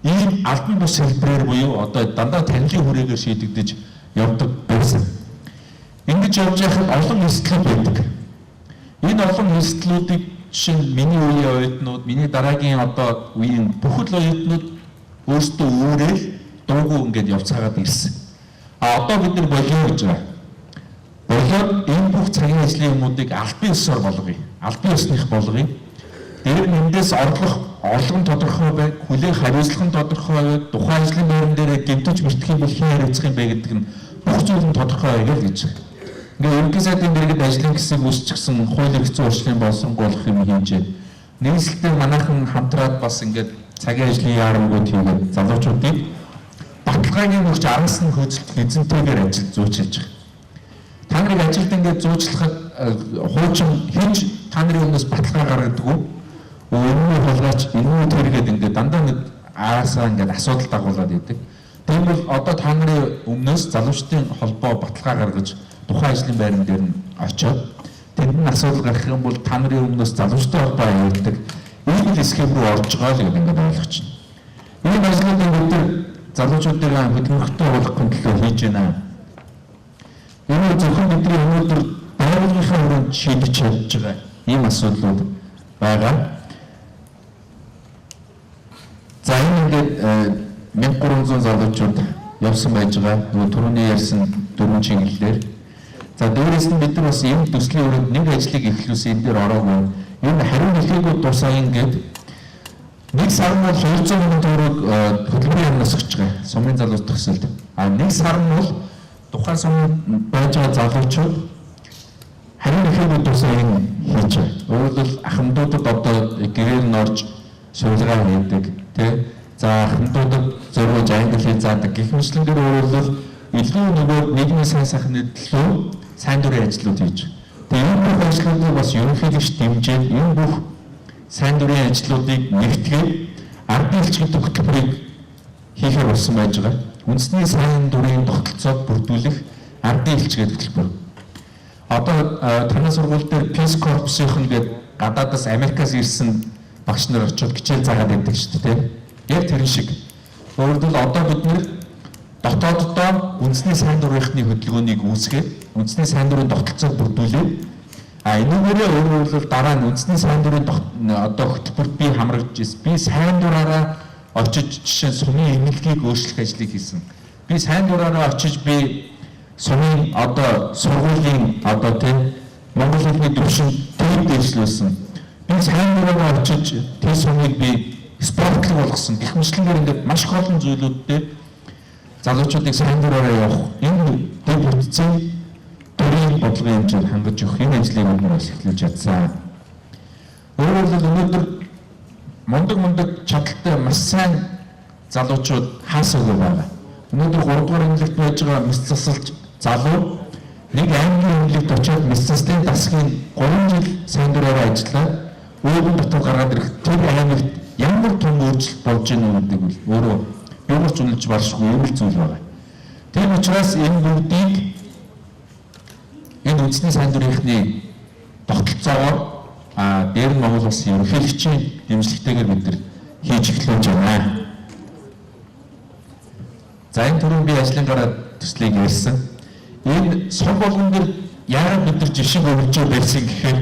Ийм албан бус хэлбэрээр буюу одоо дандаа танилын хүрээгээр шийдэгдэж явдаг байсан. Ингэж явж байхад олон эрсдлүүд байдаг. Энэ олон эрсдлүүдийг жишээ нь миний үеийн оюутнууд, миний дараагийн одоо үеийн бүхэл оюутнууд өөрсдөө үүрэл дуугүй ингээд явцгаагаад ирсэн. А одоо бид нар болио гэж байгаа. Болоод энэ бүх цагийн ажлын юмнуудыг албан ёсоор болгоё. Албан ёсных болгоё. Тэр нь эндээс орлого нь тодорхой бай, хүлээх хариуцлага нь тодорхой бай, тухайн ажлын байран дээр гэмтэж мэртэх юм бол хэн хариуцах юм бэ гэдэг нь бүх зүйл нь тодорхой байг л гэж. Ингээ ерөнхий сайдын дэргэд ажлын хэсэг үүсчихсэн хууль эрх зүйн урьдчилан боловсронгуйлах юм хэмжээ. Нийслэлтэй манайхан хамтраад бас ингээд цагийн ажлын яарамгууд хийгээд залуучуудыг Баталгаагийн өгч араас нь хөөцөлдөх эзэнтэйгээр ажил зүйчилж байгаа. Та нарыг ажилд ингээд зуучлахад хуучин хэн ч та нарын өмнөөс баталгаа гаргадаг уу? Энэний хулгайч, энэний тэргээд ингээд дандаа нэг араасаа ингээд асуудал дагуулад идэг. Тэгвэл одоо та нарын өмнөөс залуучдын холбоо баталгаа гаргаж тухайн ажлын байран дээр нь очиод тэнд нь асуудал гарах юм бол та нарын өмнөөс залуучдын холбоо аюулдаг. Ийм л схем рүү орж байгаа л гэдэг ингээд ойлгож байна. Энэ ажлыг бид нар залуучуудыг хөдөлмөртэй болгохын төлөө хийж байна. Энэ зөвхөн бидний өнөөдөр байгууллагынхаа өрөөнд шийдэж чадж байгаа ийм асуудлууд байгаа. За энэ ингээд 1300 залуучууд явсан байж байгаа. Нөгөө түрүүний ярьсан дөрвөн чиглэлээр. За дээрээс нь бид нар бас энэ төслийн өрөөнд нэг ажлыг эхлүүлсэн, энэ дээр ороогүй. Энэ хариу нэлээгүй тусаа ингээд нэг сар нь бол 200 мянган төгрөг хөдөлмөрийн яамнаас өгч байгаа. Сумын залуус төсөлд. А нэг сар нь бол тухайн сумын байж байгаа залуучууд хариу нэлээгүй тусаа энэ хийж байгаа. Өөрөөр хэлбэл ахмадуудад одоо гэрээр нь орж судалгаа хийдэг, тий. За ахмадуудад зориулж англи хэл заадаг гэх мэтлэнгээр өөрөөр хэлбэл илүү нөгөө нийгмийн сайн сайхны төлөө сайн дурын ажлууд хийж. Тэгээ энэ бүх ажлуудыг бас ерөнхийлөгч дэмжиж энэ бүх сайн дурын ажлуудыг нэгтгээд ардын элч гэдэг хөтөлбөрийг хийхээр болсон байж байгаа. Үндэсний сайн дурын тогтолцоог бүрдүүлэх ардын элч гэдэг хөтөлбөр. Одоо танай сургууль дээр Peace Corps-ийнх нь гээд гадаадас Америкаас ирсэн багш нар очиод хичээл заагаад байдаг шүү дээ. Яг тэрэн шиг. Өөрөөр хэлбэл одоо бид нэр дотооддоо үндэсний сайн дурынхны хөдөлгөөнийг үүсгээд үндэсний сайн дурын тогтолцоог бүрдүүлээд энүүгээрээ өөрөөр хэлбэл дараа нь үндэсний сайн дурын одоо хөтөлбөрт би хамрагдж ирсэн. Би сайн дураараа очиж жишээ нь сумын эмнэлгийг өөрчлөх ажлыг хийсэн. Би сайн дураараа очиж би сумын одоо сургуулийн одоо тийм монгол хэлний түвшин төвд дэвшлүүлсэн. Би сайн дураараа очиж тэр сумыг би спортлог болгосон. Гэх мэтлэнгээр ингээд маш их олон зүйлүүд дээр залуучуудыг сайн дураараа явах энэ дэв бүтцийн төрийн бодлогын хэмжээнд хангаж өгөх энэ ажлыг бид нар бас эхлүүлж чадсан. Өөрөөр хэлбэл өнөөдөр мундаг чадaltaй маш сайн залуучууд хаасаагүй байгаа. Өнөөдөр 3 дугаар ангилалд байж байгаа мэс засалж залуу нэг аймгийн эмнэлэгт очиод мэс заслын дасгийн 3 жил сайн дураараа ажиллаад өвгөн дотор гаргаад ирэх тэр аймагт ямар том өөрчлөлт болж ийн үү гэдэг бол өөрөө юугаар ч үнэлж баршгүй юм л зүйл байгаа. Тийм учраас энэ бүгдийг энэ үндэсний сайн дурынхны тогтолцоогоор дээр нь Монгол улсын ерөнхийлөгчийн дэмжлэгтэйгээр бид нар хийж эхлүүлж байна. За энэ түрүүн би ажлын гараа төслийг ярьсан. Энэ сум болгон дээр яагаад бид нар жишг өгч байсан гэхээр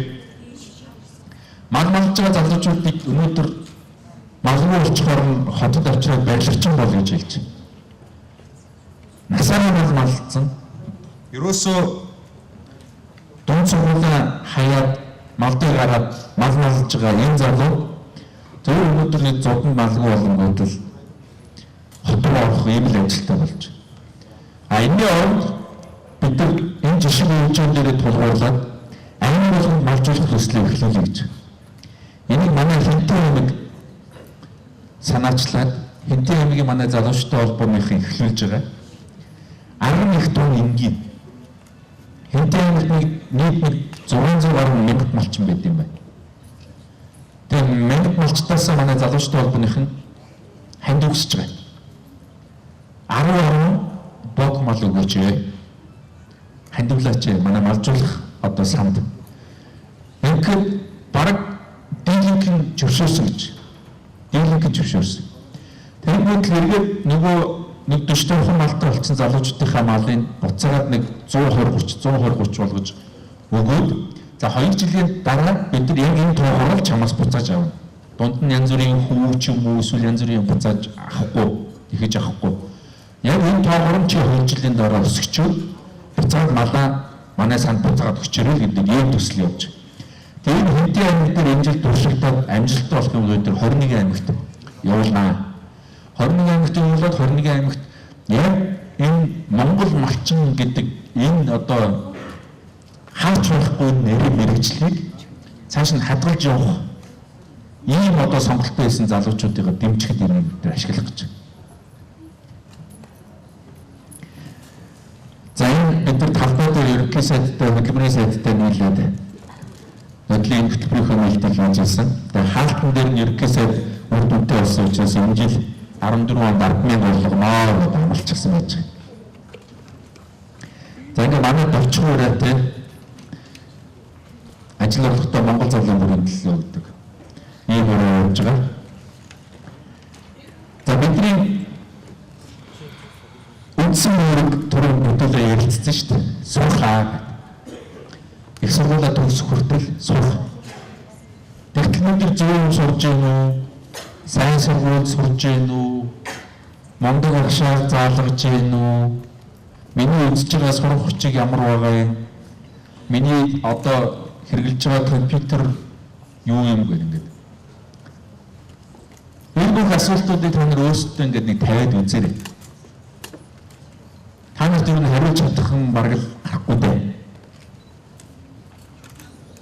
мал малж байгаа залуучуудыг өнөөдөр малгүй болчихоор нь хотод очиод барилгачин бол гэж хэлж байна. Насаараа мал малцсан. Ерөөсөө дунд сургуулаа хаяад мал дээр гараад мал малж байгаа энэ залуу зөв өнөөдөр нэг зодон малгүй болонгууд л хот руу орох ийм л ажилтай болж. А энэний оронд бид нар энэ жишг үйлчлэл дээрээ тулгуурлаад аймаг болгонд малжуулах төслийг эхлүүлье гэж. Энийг манай Хэнтэн аймаг санаачлаад Хэнтэн аймгийн манай залуучтай холбооныхан эхлүүлж байгаа. 10 их тун энгийн. Хэнтэн аймагт нийт нэг 600 гаруй мянгат малчин байд юм байна. Тэгээ мянгат малчтаасаа манай залуучтай холбооных нь ханд үгсэж байгаа. 10 гаруй бог мал өгөөч ээ. Хандивлаач ээ. Манай малжуулах одоо санд. Ингээд бараг дийлэнх нь зөвшөөрсөн гэж. Дийлэнх нь зөвшөөрсөн. Тэгэнгүүт л эргээд нөгөө нэг 45 малтай болсон залуучуудынхаа малыг буцаагаад нэг 120 30 120 30 болгож өгөөд за 2 жилийн дараа бид нар яг энэ тоогоор л чамаас буцааж авна. Дунд нь янз бүрийн хүү ч юм уу эсвэл янз бүрийн буцааж авахгүй, ихэж авахгүй. Яг энэ тоогоор нь чи 2 жилийн дараа өсгчөөд буцаад малаа манай санд буцаагаад өчөөрэй гэдэг ийм төсөл явж. Тэгээд Хэнтийн аймаг дээр энэ жил туршигдаад амжилттай болох юм бол бид 21 аймагт явуулнаа. 21 аймагт явуулаад 21 аймагт яг энэ Монгол малчин гэдэг энэ одоо хаач болохгүй нэрийн мэрэгжлийг цааш нь хадгалж явах ийм одоо сонголттой байсан залуучуудыг дэмжихэд энэ бид ашиглах гэж. Сая бид нар талбай дээр ерөнхий сайдтай, хөдөлмөрийн сайдтай нийлээд хөдлийн хөтөлбөрийн үйлдэл хийж байсан. Тэгээ хаалтан дээр нь ерөнхий сайд үр дүнтэй болсон учраас энэ жил 14 онд 10,000 болгоно гэдээ амлчихсан байж байгаа. За ингээ манай дорчхон ураатай ажил орлоготой Монгол залуу бүрийн төлөө өгдөг. Ийм ураа явж байгаа. За бидний үндсэн үүрэг түрүүн бүдүүлээ ярилцсан шүү дээ. Сурах гэдэг. Их сургуулаа төгсөх хүртэл сурах. Тэгтэл бид зөв юм сурж гин үү? Сайн сургууль сурж гин үү? Мундаг агшаар заалгаж гин үү? Миний үзэж байгаа сурах хүчийг ямар байгаа юм? Миний одоо хэрэглэж байгаа компьютер юу юм гэх ингээд. Энэ бүх асуултуудыг та нар өөрсдөө ингээд нэг тавиад үзээрэй. Та нарт юу н хариулж чадах нь бараг л гарахгүй дээ.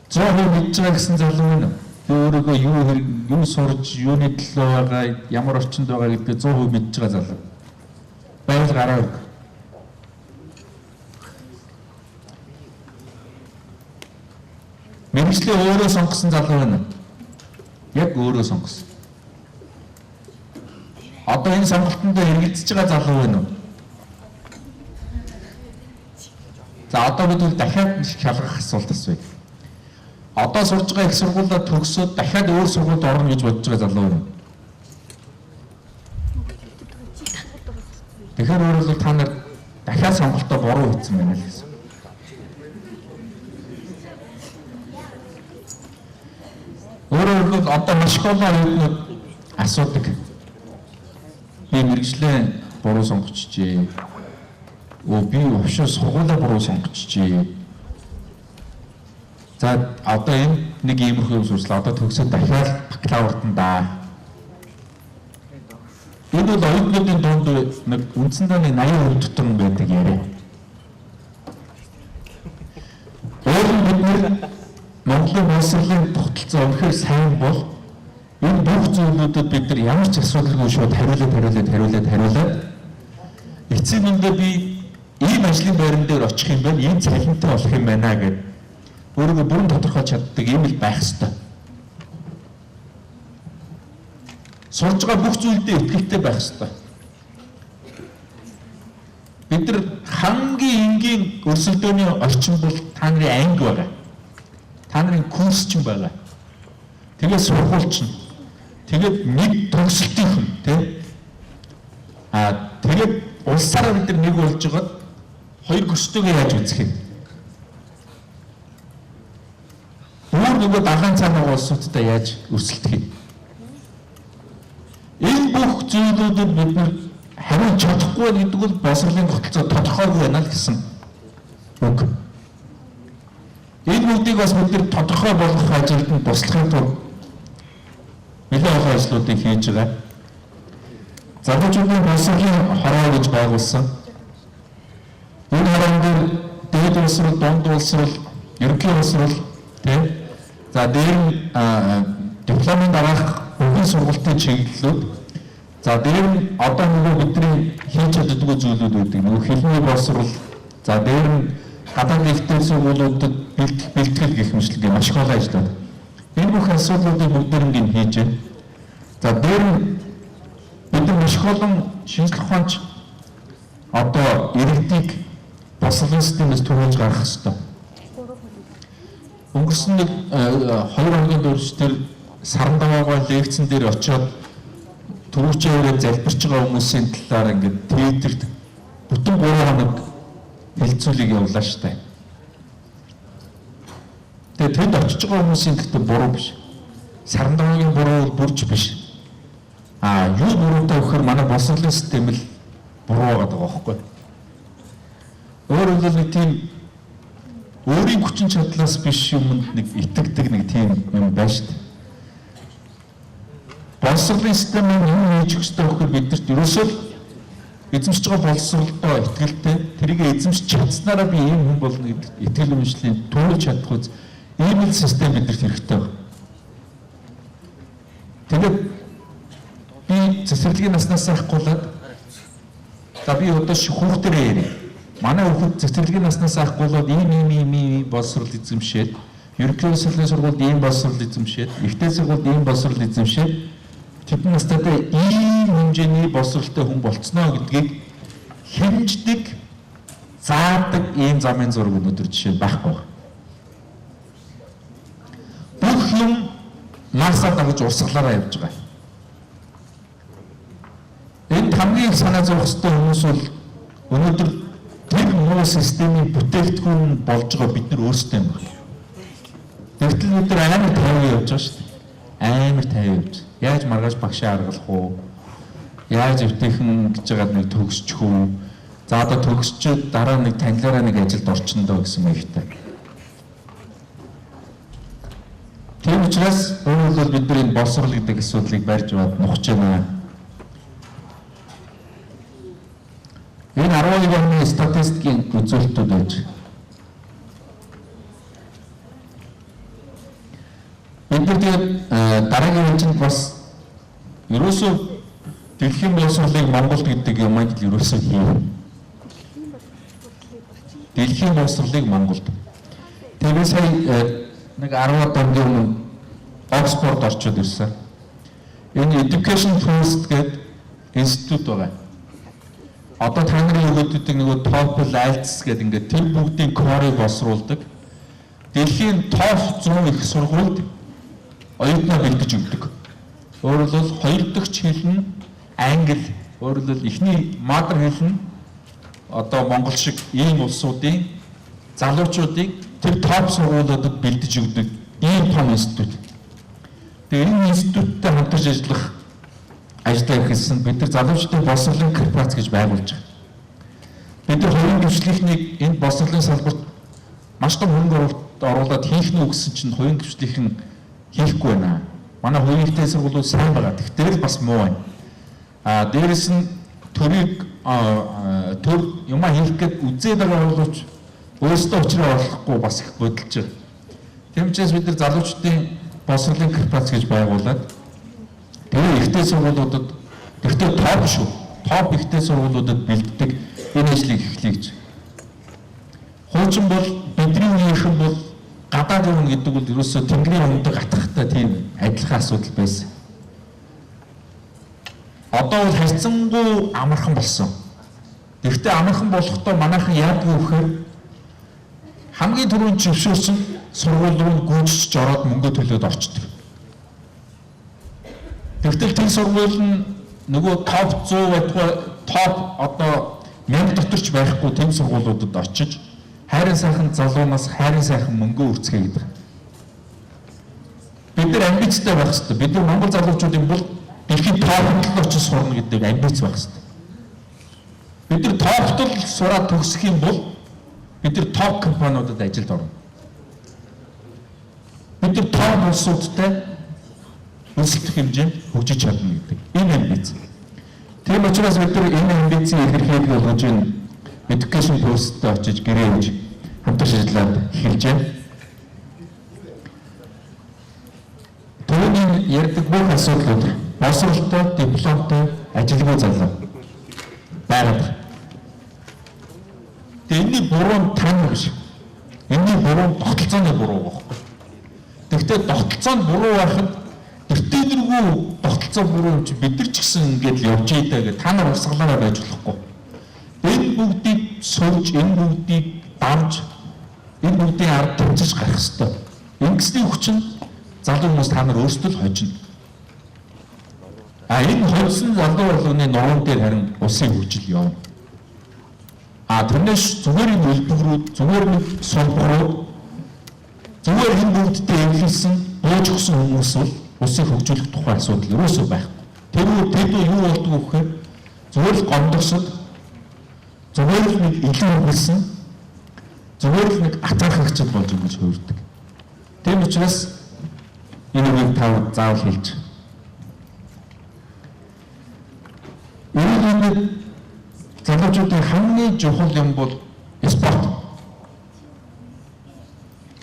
100% мэдж байгаа гэсэн залуу байна. Би өөрийгөө юу хэрэг, юу сурж, юуны төлөө байгаа, ямар орчинд байгаа гэдгээ 100% мэдж байгаа залуу. Байвал гараа өрг. Мэргэжлээ өөрөө сонгосон залуу байна. Яг өөрөө сонгосон. Одоо энэ сонголтонд хэрэгэлдэж байгаа залуу байна уу? За одоо бид бол дахиад шалгах асуулт асууя. Одоо сурж байгаа их сургуулиа төгсөөд дахиад өөр сургуульд орно гэж бодож байгаа залуу байна. Тэгэхээр өөрөлдөл та нар дахиад сонголтоо буруу хийсэн байна л гэсэн. Өөрөөр хэлбэл одоо маш их олон оюутнууд асуудаг. Би мэргэжлээ буруу сонгочихжээ. Би өвшөө сургуулаа буруу сонгочихжээ. За одоо энэ нэг иймэрхүү юм сурчлаа. Одоо төгсөөд дахиад бакалаврт нь даа. Энэ бол оюутнуудын дунд нэг үндсэндээ нэг 80% дотор нь байдаг яриа. Өөр нь бид нэр Монголын боловсролын тогтолцоо үнэхээр сайн бол энэ бүх зүйлүүдэд бид нар ямар ч асуудалгүй шууд хариулаад эцсийн дүндээ би ийм ажлын байран дээр очих юм байна, ийм цалинтай болох юм байна гэд өөрийгөө бүрэн тодорхойлж чаддаг ийм л байх ёстой. Сурж байгаа бүх зүйлдээ итгэлтэй байх ёстой. Бид нар хамгийн энгийн өрсөлдөөний орчин бол та нарын анги байгаа. Та нарын курс ч юм байгаа. Тэгээд сургууль чинь. Тэгээд нэг төгсөлтийнхэн тий. Тэгээд улсаараа бид нар нэг болж байгаад хоёр гөрчтэйгээ яаж үзэх юм? Өөр нөгөө далайн цаана байгаа улсуудтай яаж өрсөлдөх юм? Энэ бүх зүйлүүдэд бид нар хариулж чадахгүй гэдэг бол боловсролын тогтолцоо тодорхойгүй байна л гэсэн үг. Энэ бүгдийг бас бид нар тодорхой болгох ажилд нь туслахын тулд нэлээд олон ажлуудыг хийж байгаа. Залуучуудын боловсролын хороо гэж байгуулсан. Энэ хороон дээр дээд боловсрол, дунд боловсрол, ерөнхий боловсрол тийм. За дээр нь дипломын дараах бүхэн сургалтын чиглэлүүд. За дээр нь одоо нөгөө бидний хийж чаддаггүй зүйлүүд байдаг. Нөгөө хэлний боловсрол, за дээр нь гадаад ихтэй сургуулиудад бэлтгэл гэх мэтлэг маш их олон ажлууд. Энэ бүх асуудлуудыг бүгдээрнг хийж байна. За дээр нь бид нар маш их олон шинжлэх ухаанч одоо иргэдийг боловсролын системээс түрүүлж гаргах ёстой. Өнгөрсөн нэг 2 хоногийн турш тэр саран даваагаа лекцэн дээр очиод түрүүчээрээ залбирч байгаа хүмүүсийн талаар ингээд Твиттерт бүтэн 3 хоног хэлцүүлэг явуулаа штэ. Тэгээд тэнд очиж байгаа хүмүүсийн гэхдээ буруу биш. Саран даваагийн буруу бол бүрч биш. Юу буруутай гэхээр манай боловсролын систем л буруу байгаа байхгүй. Өөрөөр хэлбэл нэг тийм өөрийн хүчин чадлаас биш юмд нэг итгэдэг нэг тийм юм байна шүү дээ. Боловсролын системийг юм хийж өгөх ёстой гэхээр биднэрт ерөөсөө эзэмшиж байгаа боловсролдоо итгэлтэй тэрийг эзэмшиж чадсанараа би ийм хүн болно гэдэг итгэл үнэмшлийн төрүүлж чадах үз ийм л систем биднэрт хэрэгтэй байна. Тэгээд би цэцэрлэгийн наснаас ахгуулаад за би одоо хүүхдэрээ яриа. Манай хүүхэд цэцэрлэгийн наснаас авахгүйд ийм ийм ийм ийм боловсрол эзэмшээд, ерөнхий боловсролын сургуульд ийм боловсрол эзэмшээд, ихтэй сургуульд ийм боловсрол эзэмшээд тэдэн настайдаа ийм хэмжээний боловсролтой хүн болцсноо гэдгийг хэмждэг, заадаг ийм замын зураг өнөөдөр жишээ байхгүй байна. Бүх юм массаа дагаж урсгалаараа явж байгаа. Энд хамгийн их санаа зовох ёстой хүмүүс бол өнөөдөр тэр муу системийн бүтээгдэхүүн болж байгаа бид нар өөрсдөө юм байна. Тэгтэл бид нар амар тайван явж байгаа шүү дээ. Амар тайван явж. Яаж маргааш багшаа аргалах уу? Яаж эвтэйхэн гэж байгаад нэг төгсчих үү? За одоо төгсчөөд дараа нэг танилаараа нэг ажилд орчихно доо гэсэн маягтай. Тийм учраас өөрөөр бид нар энэ боловсрол гэдэг асуудлыг барьж аваад нухаж байна. Энэ 12 оны статистикийн үзүүлэлтүүд байж. Бид нар тэгээд дараагийн ээлжинд бас ерөөсөө дэлхийн боловсролыг Монголд гэдэг юмыг л ерөөсөө хийв. Дэлхийн боловсролыг Монголд. Тэгээд сая нэг 10 хоногийн өмнө Оксфорд орчод ирсэн. Энэ Education First гэдэг институт байгаа. Одоо та нарын өгөөддөг нөгөө TOEFL, IELTS гэдэг ингээд тэр бүгдийн core-ыг боловсруулдаг. Дэлхийн топ 100 их сургуульд оюутнаа бэлдэж өгдөг. Өөрөөр хэлбэл хоёр дахь хэл нь англи, өөрөөр хэлбэл эхний mother хэл нь одоо монгол шиг ийм улсуудын залуучуудыг тэр топ сургуулиудад бэлдэж өгдөг ийм том институт. Тэгээ энэ институттай хамтарч ажиллах ажлаа эхэлсэн. Бид нар залуучдын боловсролын корпорац гэж байгуулж байгаа. Бид нар хувийн хөгжлийнхнийг энэ боловсролын салбарт маш том хөрөнгө оруулалт оруулаад хийх нь үгсэн чинь хувийн хөгжлийнхэн хийхгүй байна. Манай хувийн ихтэй сургуулиуд сайн байгаа. Тэгтэл бас муу байна. А дээрэс нь төрийг төр юмаа хийх гээд үзээд байгаа боловч өөрсдөө учраа олохгүй бас их бодолж байгаа. Тийм учраас бид нар залуучдын боловсролын корпорац гэж байгуулад тэгээ ихтэй сургуулиудад гэхдээ топ шүү. Топ ихтэй сургуулиудад бэлддэг энэ ажлыг эхлэе гэж. Хуучин бол бидний үеийнхэн бол гадаад явна гэдэг бол ерөөсөө тэнгэрийн өндөг атгахтай тийм адилхан асуудал байсан. Одоо бол харьцангуй амархан болсон. Гэхдээ амархан болохдоо манайхан яадгүй вэхээр хамгийн түрүүнд зөвшөөрсөн сургууль руу гүйжиж ороод мөнгө төлөөд орчдөг. Тэгтэл тэр сургууль нь нөгөө топ 100 байтугай топ одоо 1000 доторч байхгүй тийм сургуулиудад очиж хайрын сайхан залуунаас хайрын сайхан мөнгө үрцгээе гэдэг. Бид нар амбицтай байх хэрэгтэй. Бид нар Монгол залуучуудын бол дэлхийн топт л очиж сурна гэдэг амбиц байх хэрэгтэй. Бид нар топт л сураад төгсөх юм бол бид нар топ компаниудад ажилд орно. Бид нар топ улсуудтай өрсөлдөх хэмжээнд хөгжиж чадна гэдэг. Энэ амбиц. Тийм учраас бид нар энэ амбицийг илэрхийлэх болгож энэ Education First-д очиж гэрээ хийж хамтарч ажиллаад эхэлж байна. Түүний ярьдаг бүх асуудлууд боловсролтой, дипломтой, ажилгүй залуу байгаад. Тэгээ энэний буруу нь тань биш. Энэний буруу нь тогтолцооны буруу байхгүй. Тэгэхдээ тогтолцоо нь буруу байхад тэртээ тогтолцоо буруу юм чи бид нар ч гэсэн ингээд л явж ийдэ гэж та нар урсгалаараа байж болохгүй. Энэ бүгдийг сурж, энэ бүгдийг давж, энэ бүгдийн ард тэмцэж гарах ёстой. Ингэсний хүчин залуу хүмүүс та нар өөрсдөө л хожино. А энэ хожсон залуу болгоны нуруунд дээр харин улсын хөгжил явна. А тэрнээс зүгээр энэ үлбгрүүд, зүгээр нэг сумбрууд, зүгээр энэ бүгдтэй эвлэлсэн, бууж өгсөн хүмүүс бол улсыг хөгжүүлэх тухай асуудал ерөөсөө байхгүй. Тэр тэд юу болдгоо гэхээр зүгээр л гомдогсод, зүгээр л нэг илүү хөлсөн, зүгээр л нэг атаархагчд болж ингэж хувирдаг. Тийм учраас энэ үгийг та заавал хэлж. Ерөнхийдөө залуучуудын хамгийн чухал юм бол спорт.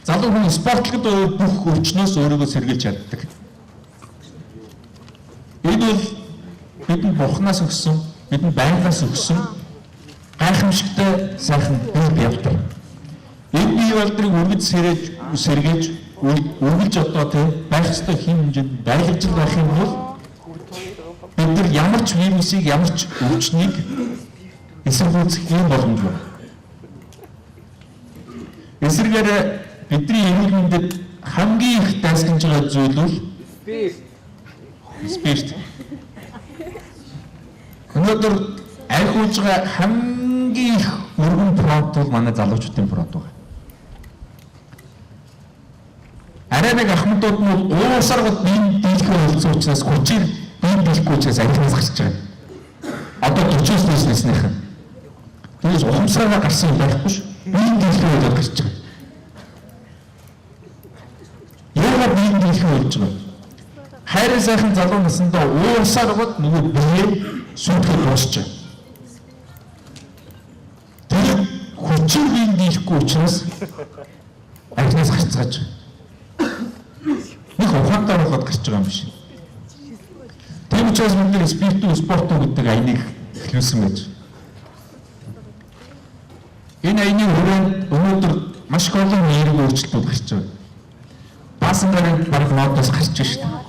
Залуу хүн спортлогод бүх өвчнөөс өөрийгөө сэргийлж чаддаг. Энэ бол бидэнд бурхнаас өгсөн, бидэнд байгалаас өгсөн Гайхамшигтай сайхан бие биалдар. Энэ бие биалдрыг өргөж сэрэж сэргээж үргэлж одоо тийм байх ёстой хэм хэмжээнд байлгаж байх юм бол бид нар ямар ч вирусыг, ямар ч өвчнийг эсэргүүцэх юм боломж байна. Эсрэгээр бидний эрүүл мэндэд хамгийн их дайсагнаж байгаа зүйл бол спирт. Өнөөдөр архи ууж байгаа хамгийн их өргөн фронт бол манай залуучуудын фронт байна. Арай нэг ахмадууд нь бол уусаргад биеийн дийлхүү болсон учраас хүчээр биеийн дийлэхгүй учраас архинаас гарч байгаа. Одоо 40-оос дээш насных нь. Тэгээс ухамсараа гарсан юм байхгүй ш. Биеийн дийлхүү болоод гарч байгаа. Яагаад биеийн дийлхүү болж байгаа? Хайрын сайхан залуу насандаа уусаргад нөгөө бие сүйтгэл дуусч байгаа. Тэр хүчээр биеийн дийлэхгүй учраас архинаас гарцгааж байгаа. Нэг ухаантай болоод гарч байгаа юм биш. Тийм учраас бид нэр спирт үү спорт уу гэдэг аяныг эхлүүлсэн байж. Энэ аяны хүрээнд өнөөдөр маш их олон нэрэг өөрчлөлтүүд гарч байгаа. Баасан гарын баг модоос гарч байна шүү дээ.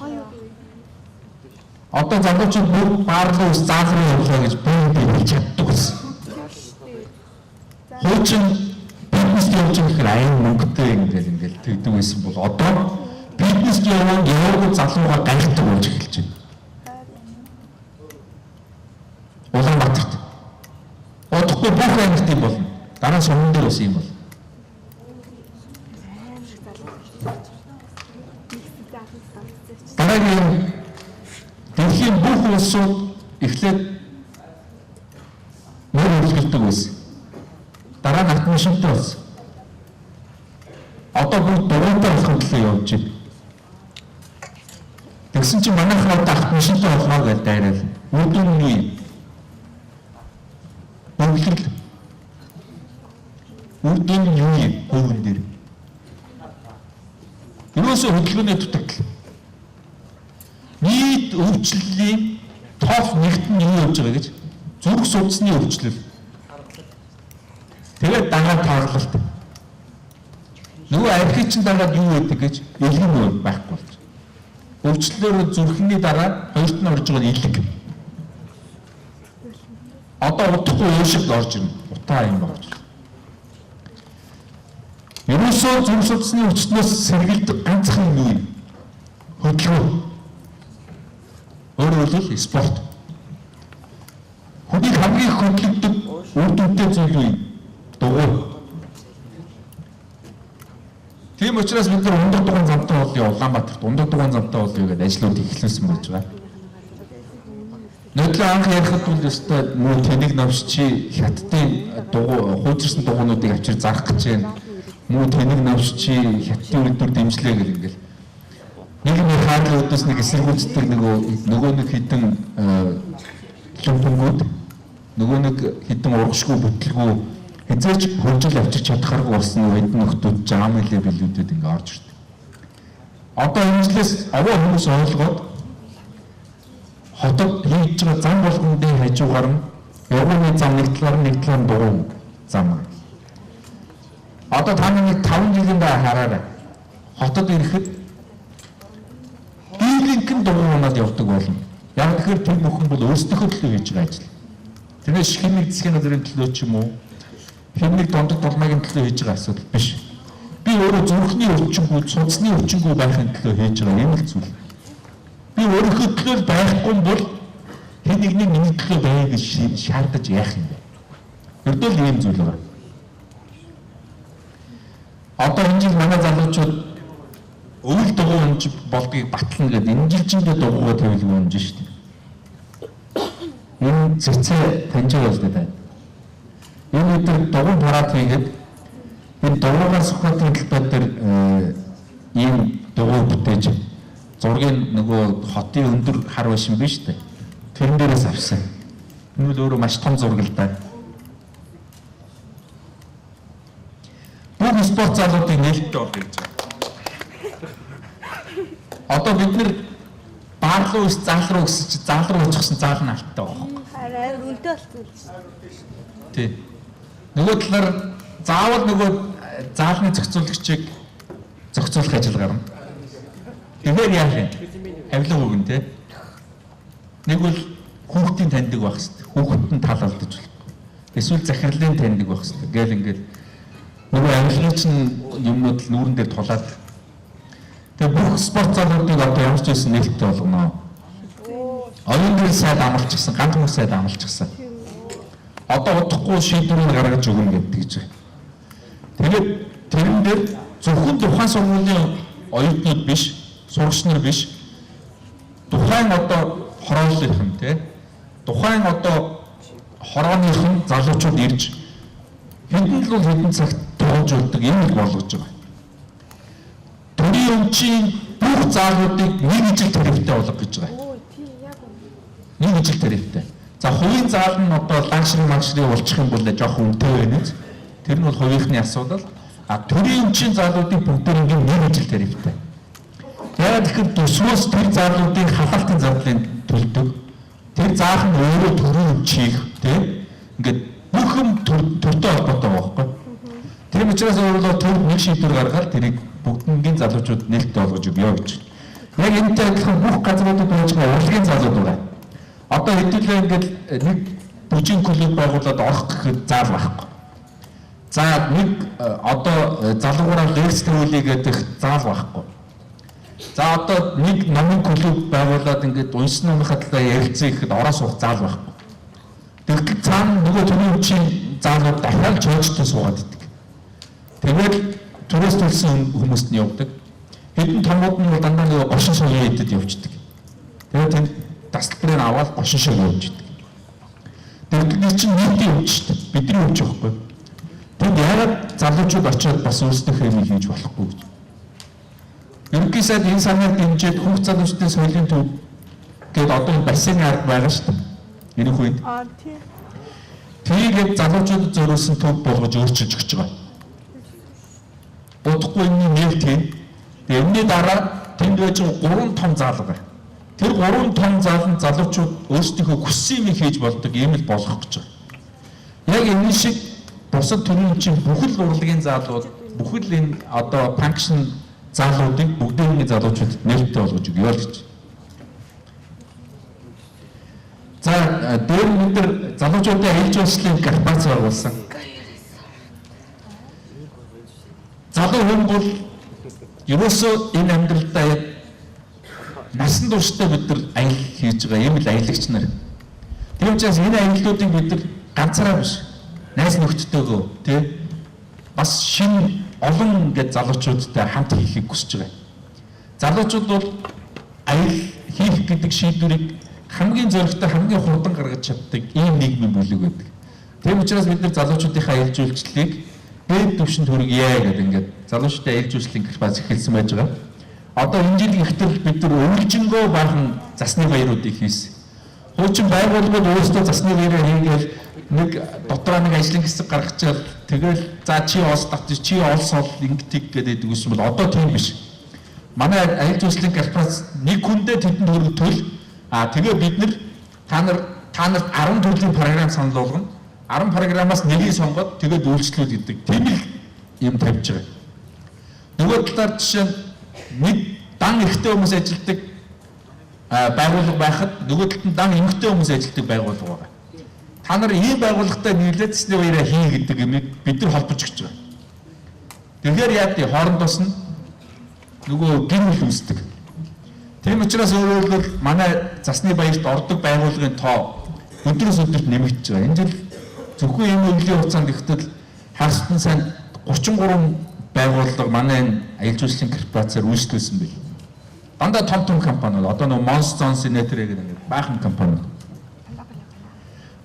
Одоо залуучууд бүгд баар руу ус заал руу явлаа гэж бүгд хэлж чаддаг байсан. Хуучин бизнест явж байгаа гэхээр аян мөнгөтэй ингээл тэгдэг байсан бол одоо бизнест яваа яваагүй залууга гайхдаг болж эхэлж байна. Улаанбаатарт. Удахгүй бүх аймагт юм болно. Дараа суман дээр бас юм болно. Дараагийн дэлхийн бүх улсууд эхлээд мөр үргэлжлэдэг байсан. Дараа нь автомашинтай болсон. Одоо бүгд дугуйтай болохын төлөө явж байна. Тэгсэн чинь манайхан одоо автомашинтай болно гэж дайрал. Үр дүн нь юу юм? Бөглөрл. Үр дүн нь юу юм? Хөвгөн дээр. Ерөөсөө хөдөлгөөний дутагдал. Нийт өвчлөлийн топ нэгт нь юу явж байгаа гэж? Зүрх судасны өвчлөл. Тэгээд дагаад тааглалт. Нөгөө архи чинь дагаад юу байдаг гэж элгэн нөө байхгүй болж. Өвчлөлөөр зүрхний дараа хоёрт нь орж байгаа нь элэг. Одоо удахгүй уушиг орж ирнэ. Утаа юм болж. Ерөөсөө зүрх судасны өвчлөлөөс сэргэлдэг ганцхан юм юу юм? Хөдөлгөөн. Өөрөөр хэлбэл спорт. Хүнийг хамгийн их хөдөлгөдөг үр дүнтэй зүйл юу юм? Дугуй. Тийм учраас бид нар ундаг дугуйн замтай болъё, Улаанбаатарт ундаг дугуйн замтай болъё гэдэг ажлуудыг эхлүүлсэн байж байгаа. Нөдлөө анх ярихад бол өстой муу тэнэг новш чи хятадын дугуй хуучирсан дугуйнуудыг авчир зарах гэж байна. Муу тэнэг новш чи хятадын үйлдвэр дэмжлээ гэл ингээл. Нэг нэг хаалгын өдөөс нэг эсэргүүцдэг нөгөө нэг хитэн лүмпэнгүүд нөгөө нэг хитэн ургашгүй бүтлгүй хязгаарч хөржил авчирч чадхааргүй болсон хэдэн нөхдүүд жам илээ билүүдэд ингээ орж ирдэг. Одоо энэ жилээс овоо хүмүүс ойлгоод хотод хийж байгаа зам болгондын хажуугаар нь явганы зам нэг талаар нь нэг талаар нь дугуй зам. Одоо та нэг 5 жилийн дараа хараарай. Хотод ирэхэд дийлэнх нь дугуй унаад явдаг болно. Яг тэгэхээр тэр бүхэн бол өөрсдийнхөө төлөө хийж байгаа ажил. Тэрнээс хэн нэг засгийн газрын төлөө ч юм уу хэн нэг дундад дулмаагийн төлөө хийж байгаа асуудал биш. Би өөрөө зүрхний өвчнгүй, судасны өвчнгүй байхын төлөө хийж байгаа юм л зүйл. Би өөрийнхөө төлөө байхгүй бол хэн нэгний миний төлөө байя гэж шаардаж яах юм бэ? Ердөө л ийм зүйл байгаа. Одоо энэ жил манай залуучууд өвөл дугуй унж болдгийг батлана гэдэг энэ жил чиндээ дугуйгаа тавилгүй унж шүү дээ. Энэ цэцээ таньж байгаа л дээ. Энэ өдөр дугуй парад хийгээд энэ дугуйгаа Сүхбаатарын талбай дээр ийм дугуй бүтээж зургийн нөгөө хотын өндөр хар байшин биш үү? Тэрэн дээрээс авсан. Энэ бол өөрөө маш том зураг л да. Бүх спорт залуудыг нээлттэй болгоё гэж байна. Одоо бид нэр баар руу ус заал руу гэсэн чи заал руу очихсан заал нь алттай байгаа байхгүй. Харин үнэтэй болсон л шүү. Тий. Нөгөө талаар заавал нөгөө заалны зохицуулагчийг зохицуулах ажил гарна. Тэгэхээр яах юм? Авилга өгнө те. Нэг бол хүүхдийн таньдаг байх хэрэгтэй. Хүүхэд нь тал алдаж болохгүй. Эсвэл захирлын таньдаг байх хэрэгтэй. Гээл ингээл нөгөө авилгын чинь юмнууд л нүүрэн дээр тулаад. Тэгээ бүх спорт залуудыг одоо ямар ч байсан нээлттэй болгоно. Оюун гэрэл сайд амлчихсан, ганц хүмүүс сайд амлчихсан. Одоо удахгүй шийдвэрийг гаргаж өгнө гэдэг гэж байна. Тэгээд тэрэн дээр зөвхөн тухайн сургуулийн оюутнууд биш, сурагч нар биш. Тухайн одоо хорооллынх нь тий. Тухайн одоо хорооных нь залуучууд ирж хэдэн л бол хэдэн цагт тоглож өгдөг юм л болгож байгаа. Төрийн өмчийн бүх заалуудыг нэг ижил тарифтай болгох гэж байгаа. Нэг ижил тарифтай. За хувийн заал нь одоо luxury luxury болчих юм бол жоохон үнэтэй байна үз. Тэр нь бол хувийнхны асуудал. А төрийн өмчийн заалуудыг бүгдээр ингэ нэг ижил тарифтай. Яг тэгэхээр төсвөөс тэр заалуудын халаалтын зардлыг төлдөг. Тэр заах нь өөрөө төрийн өмчийг тийм ингээд бүх юм төртэй холбоотой байгаа байхгүй. Тийм учраас өөрөөр төр нэг шийдвэр гаргаад тэрийг бүгднгийн залуучууд нээлттэй болгож өгье гэж. Яг энэтэй адилхан бүх газруудад байж байгаа урлагийн залууд байгаа. Одоо хэдүүлээ ингээд нэг бүжийн клуб байгуулад орох гэхэд заал байхгүй. За нэг одоо залуугаараа лекц тавиулъя гэдэг заал байхгүй. За одоо нэг номын клуб байгуулад ингээд уншсан номынхаа талаар ярилцъя гэхэд ороо суух заал байхгүй. Тэгвэл цаана нөгөө төрийн хүчийн заалууд дахиад чойжтой суугаад идэг. Тэгээд төрөөс төлсөн хүмүүст нь явдаг. Хэдэн томууд нь бол дандаа нөгөө гошин суугийн эдэд явждаг. Тэгээд тэнд тасалбарыг аваад гошин шиг явж идэг. Тэгээд чинь нийтийн өмч шүү дээ. Бидний өмч байхгүй. Тэнд яагаад залуучууд очиод бас өөрсдийнхөө юм хийж болохгүй гэж. Ерөнхий сайд энэ санааг дэмжиж хүүхд залуучдын соёлын төв гээд одоо энэ бассейн арга байгаа шүү дээ. Энэхүү үед. Аа тийм. Тэрийг залуучуудад зориулсан төв болгож өөрчилж өгч байгаа. Удахгүй энэний нээлт хийн. Тэгээ энэний дараа тэнд байж байгаа 3 том заал байгаа. Тэр 3 том заал нь залуучууд өөрсдийнхөө хүссэн юм хийж болдог юм л болгох гэж байгаа. Яг энэ шиг бусад төрийн чинь бүхэл урлагийн заалууд, бүхэл энэ одоо function заалуудыг бүгдээрний залуучуудад нээлттэй болгож өгье л гэж. За дээр бид нар залуучуудын аялал жуулчлалын корпорац байгуулсан. Залуу хүн бол ерөөсөө энэ амьдралдаа яг насан туршдаа бид нар аялал хийж байгаа юм л аялагч нар. Тийм учраас энэ аяллуудыг бид нар ганцаараа биш, найз нөхдөдтэйгөө тий бас шинэ олон ингээд залуучуудтай хамт хийхийг хүсэж байгаа. Залуучууд бол аялал хийх гэдэг шийдвэрийг хамгийн зоригтой, хамгийн хурдан гаргаж чаддаг ийм нийгмийн бүлэг байдаг. Тийм учраас бид нар залуучуудынхаа аялал жуулчлалыг дээд түвшинд хүргье гэдэг ингээд залуучуудын аялал жуулчлалын корпорац эхэлсэн байж байгаа. Одоо энэ жилийн ихтэл бид нар өвлжөнгөө баахан засны баяруудыг хийсэн. Хуучин байгууллагууд өөрсдөө засны баяраа хийгээл нэг дотроо нэг ажлын хэсэг гаргачаал тэгэл за чи олс татчих, чи олс ол ингэтэг гэдэг үсэн бол одоо тийм биш. Манай аялал жуулчлалын корпорац нэг хүндээ тэдэнд төгрөг төл. А тэгээ бид нар та нарт 10 төрлийн програм санал болгоно. 10 програмаас нэгийг сонгоод тэгээд үйлчлүүд гэдэг тийм л юм тавьж байгаа. Нөгөө талаар жишээ нь нэг дан эрэгтэй хүмүүс ажилладаг байгууллага байхад нөгөө талд нь дан эмэгтэй хүмүүс ажилладаг байгууллага байгаа. Та нар ийм байгууллагатай нийлээд цэцний баяраа хий гэдэг юмыг бид нар холбож өгч байгаа. Тэгэхээр яа гэдэг хоорондоос нь нөгөө гэр бүл үүсдэг. Тийм учраас өөрөөр хэлбэл манай засны баярт ордог байгууллагын тоо өдрөөс өдөрт нэмэгдэж байгаа. Энэ жил зөвхөн энэ өглөөний хугацаанд ихтэл харстан сайн 33 байгууллага манай энэ аялал жуулчлалын корпорацаар үйлчлүүлсэн байл. Дандаа том том компаниуд одоо нөгөө Monson Senator гэдэг нэг баахан компаниуд.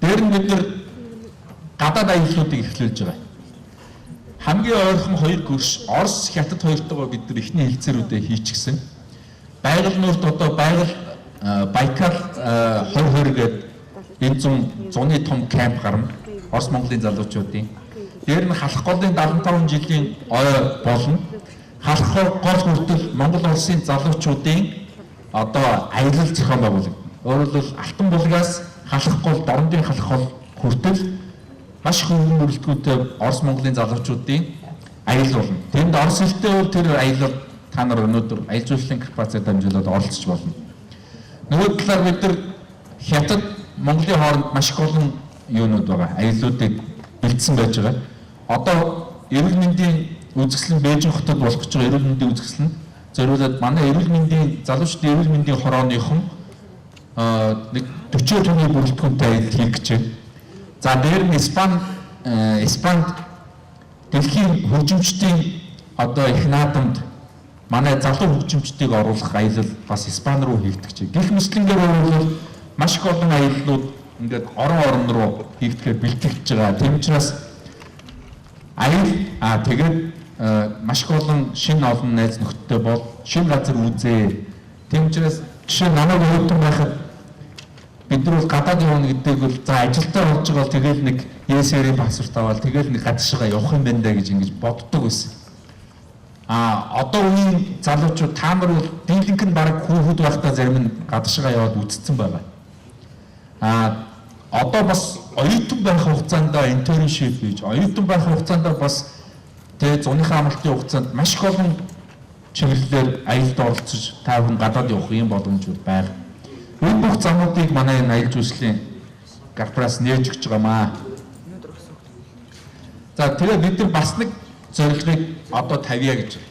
Дээр нь бид нар гадаад аяллуудыг эхлүүлж байгаа. Хамгийн ойрхон хоёр гөрш Орос, Хятад хоёртойгоо бид нар эхний хэлцээрүүдээ хийчихсэн. Байгаль нуурт одоо байгаль Байкал 2020 гээд энэ зуны том камп гарна. Орос Монголын залуучуудын. Дээр нь Халах голын 75 жилийн ой болно. Халах гол хүртэл Монгол улсын залуучуудын одоо аялал зохион байгуулагдана. Өөрөөр хэлбэл Алтан булгаас Халах гол, Дорнодын Халах гол хүртэл маш их хөнгөн бүрэлдэхүүнтэй Орос Монголын залуучуудын аялал болно. Тэнд орос хэлтэй бол тэр аялал та нар өнөөдөр аялал жуулчлалын корпорациар дамжуулаад оролцож болно. Нөгөө талаар бид нар Хятад Монголын хооронд маш их олон юунууд байгаа. Аяллуудыг бэлдсэн байж байгаа. Одоо эрүүл мэндийн үзэсгэлэн Бээжин хотод болох гэж байгаа эрүүл мэндийн үзэсгэлэн зориулаад манай эрүүл мэндийн залуучдын эрүүл мэндийн хорооныхон нэг 40 хүний бүрэлдэхүүнтэй аялал хийх гэж байна. За дээр нь Испанд дэлхийн хөгжимчдийн одоо их наадамд манай залуу хөгжимчдийг оруулах аялал бас Испани руу хийгдэх гэж. Гэх мэтлэнгээр бол маш их олон аяллууд ингээд орон орон руу хийгдэхээр бэлтгэж байгаа. Тийм учраас аялал тэгээд маш их олон шинэ олон найз нөхдөдтэй бол шинэ газар үзээ. Тийм учраас жишээ намайг оюутан байхад бид нар бол гадаад явна гэдэг бол за ажилдаа болж байгаа бол тэгэл нэг ЕСР-ийн паспорт аваад тэгэл нэг гадшгаа явах юм байна даа гэж ингэж боддог байсан. Одоо үеийн залуучууд та нар бол дийлэнх нь баг хүүхэд байхдаа зарим нь гадшгаа яваад үтцсэн байгаа. Одоо бас оюутан байх хугацаанд internship хийж, оюутан байх хугацаанд бас тэгээ зуныхаа амралтын хугацаанд маш их олон чиглэлээр аялалд оролцож та бүхэн гадаад явах юм боломжууд байгаа. Энэ бүх замуудыг манай энэ аялал жуулчлалын корпорац нээж өгч байгаамаа. За тэгээ бид нар бас нэг зорилгыг одоо тавья гэж байна.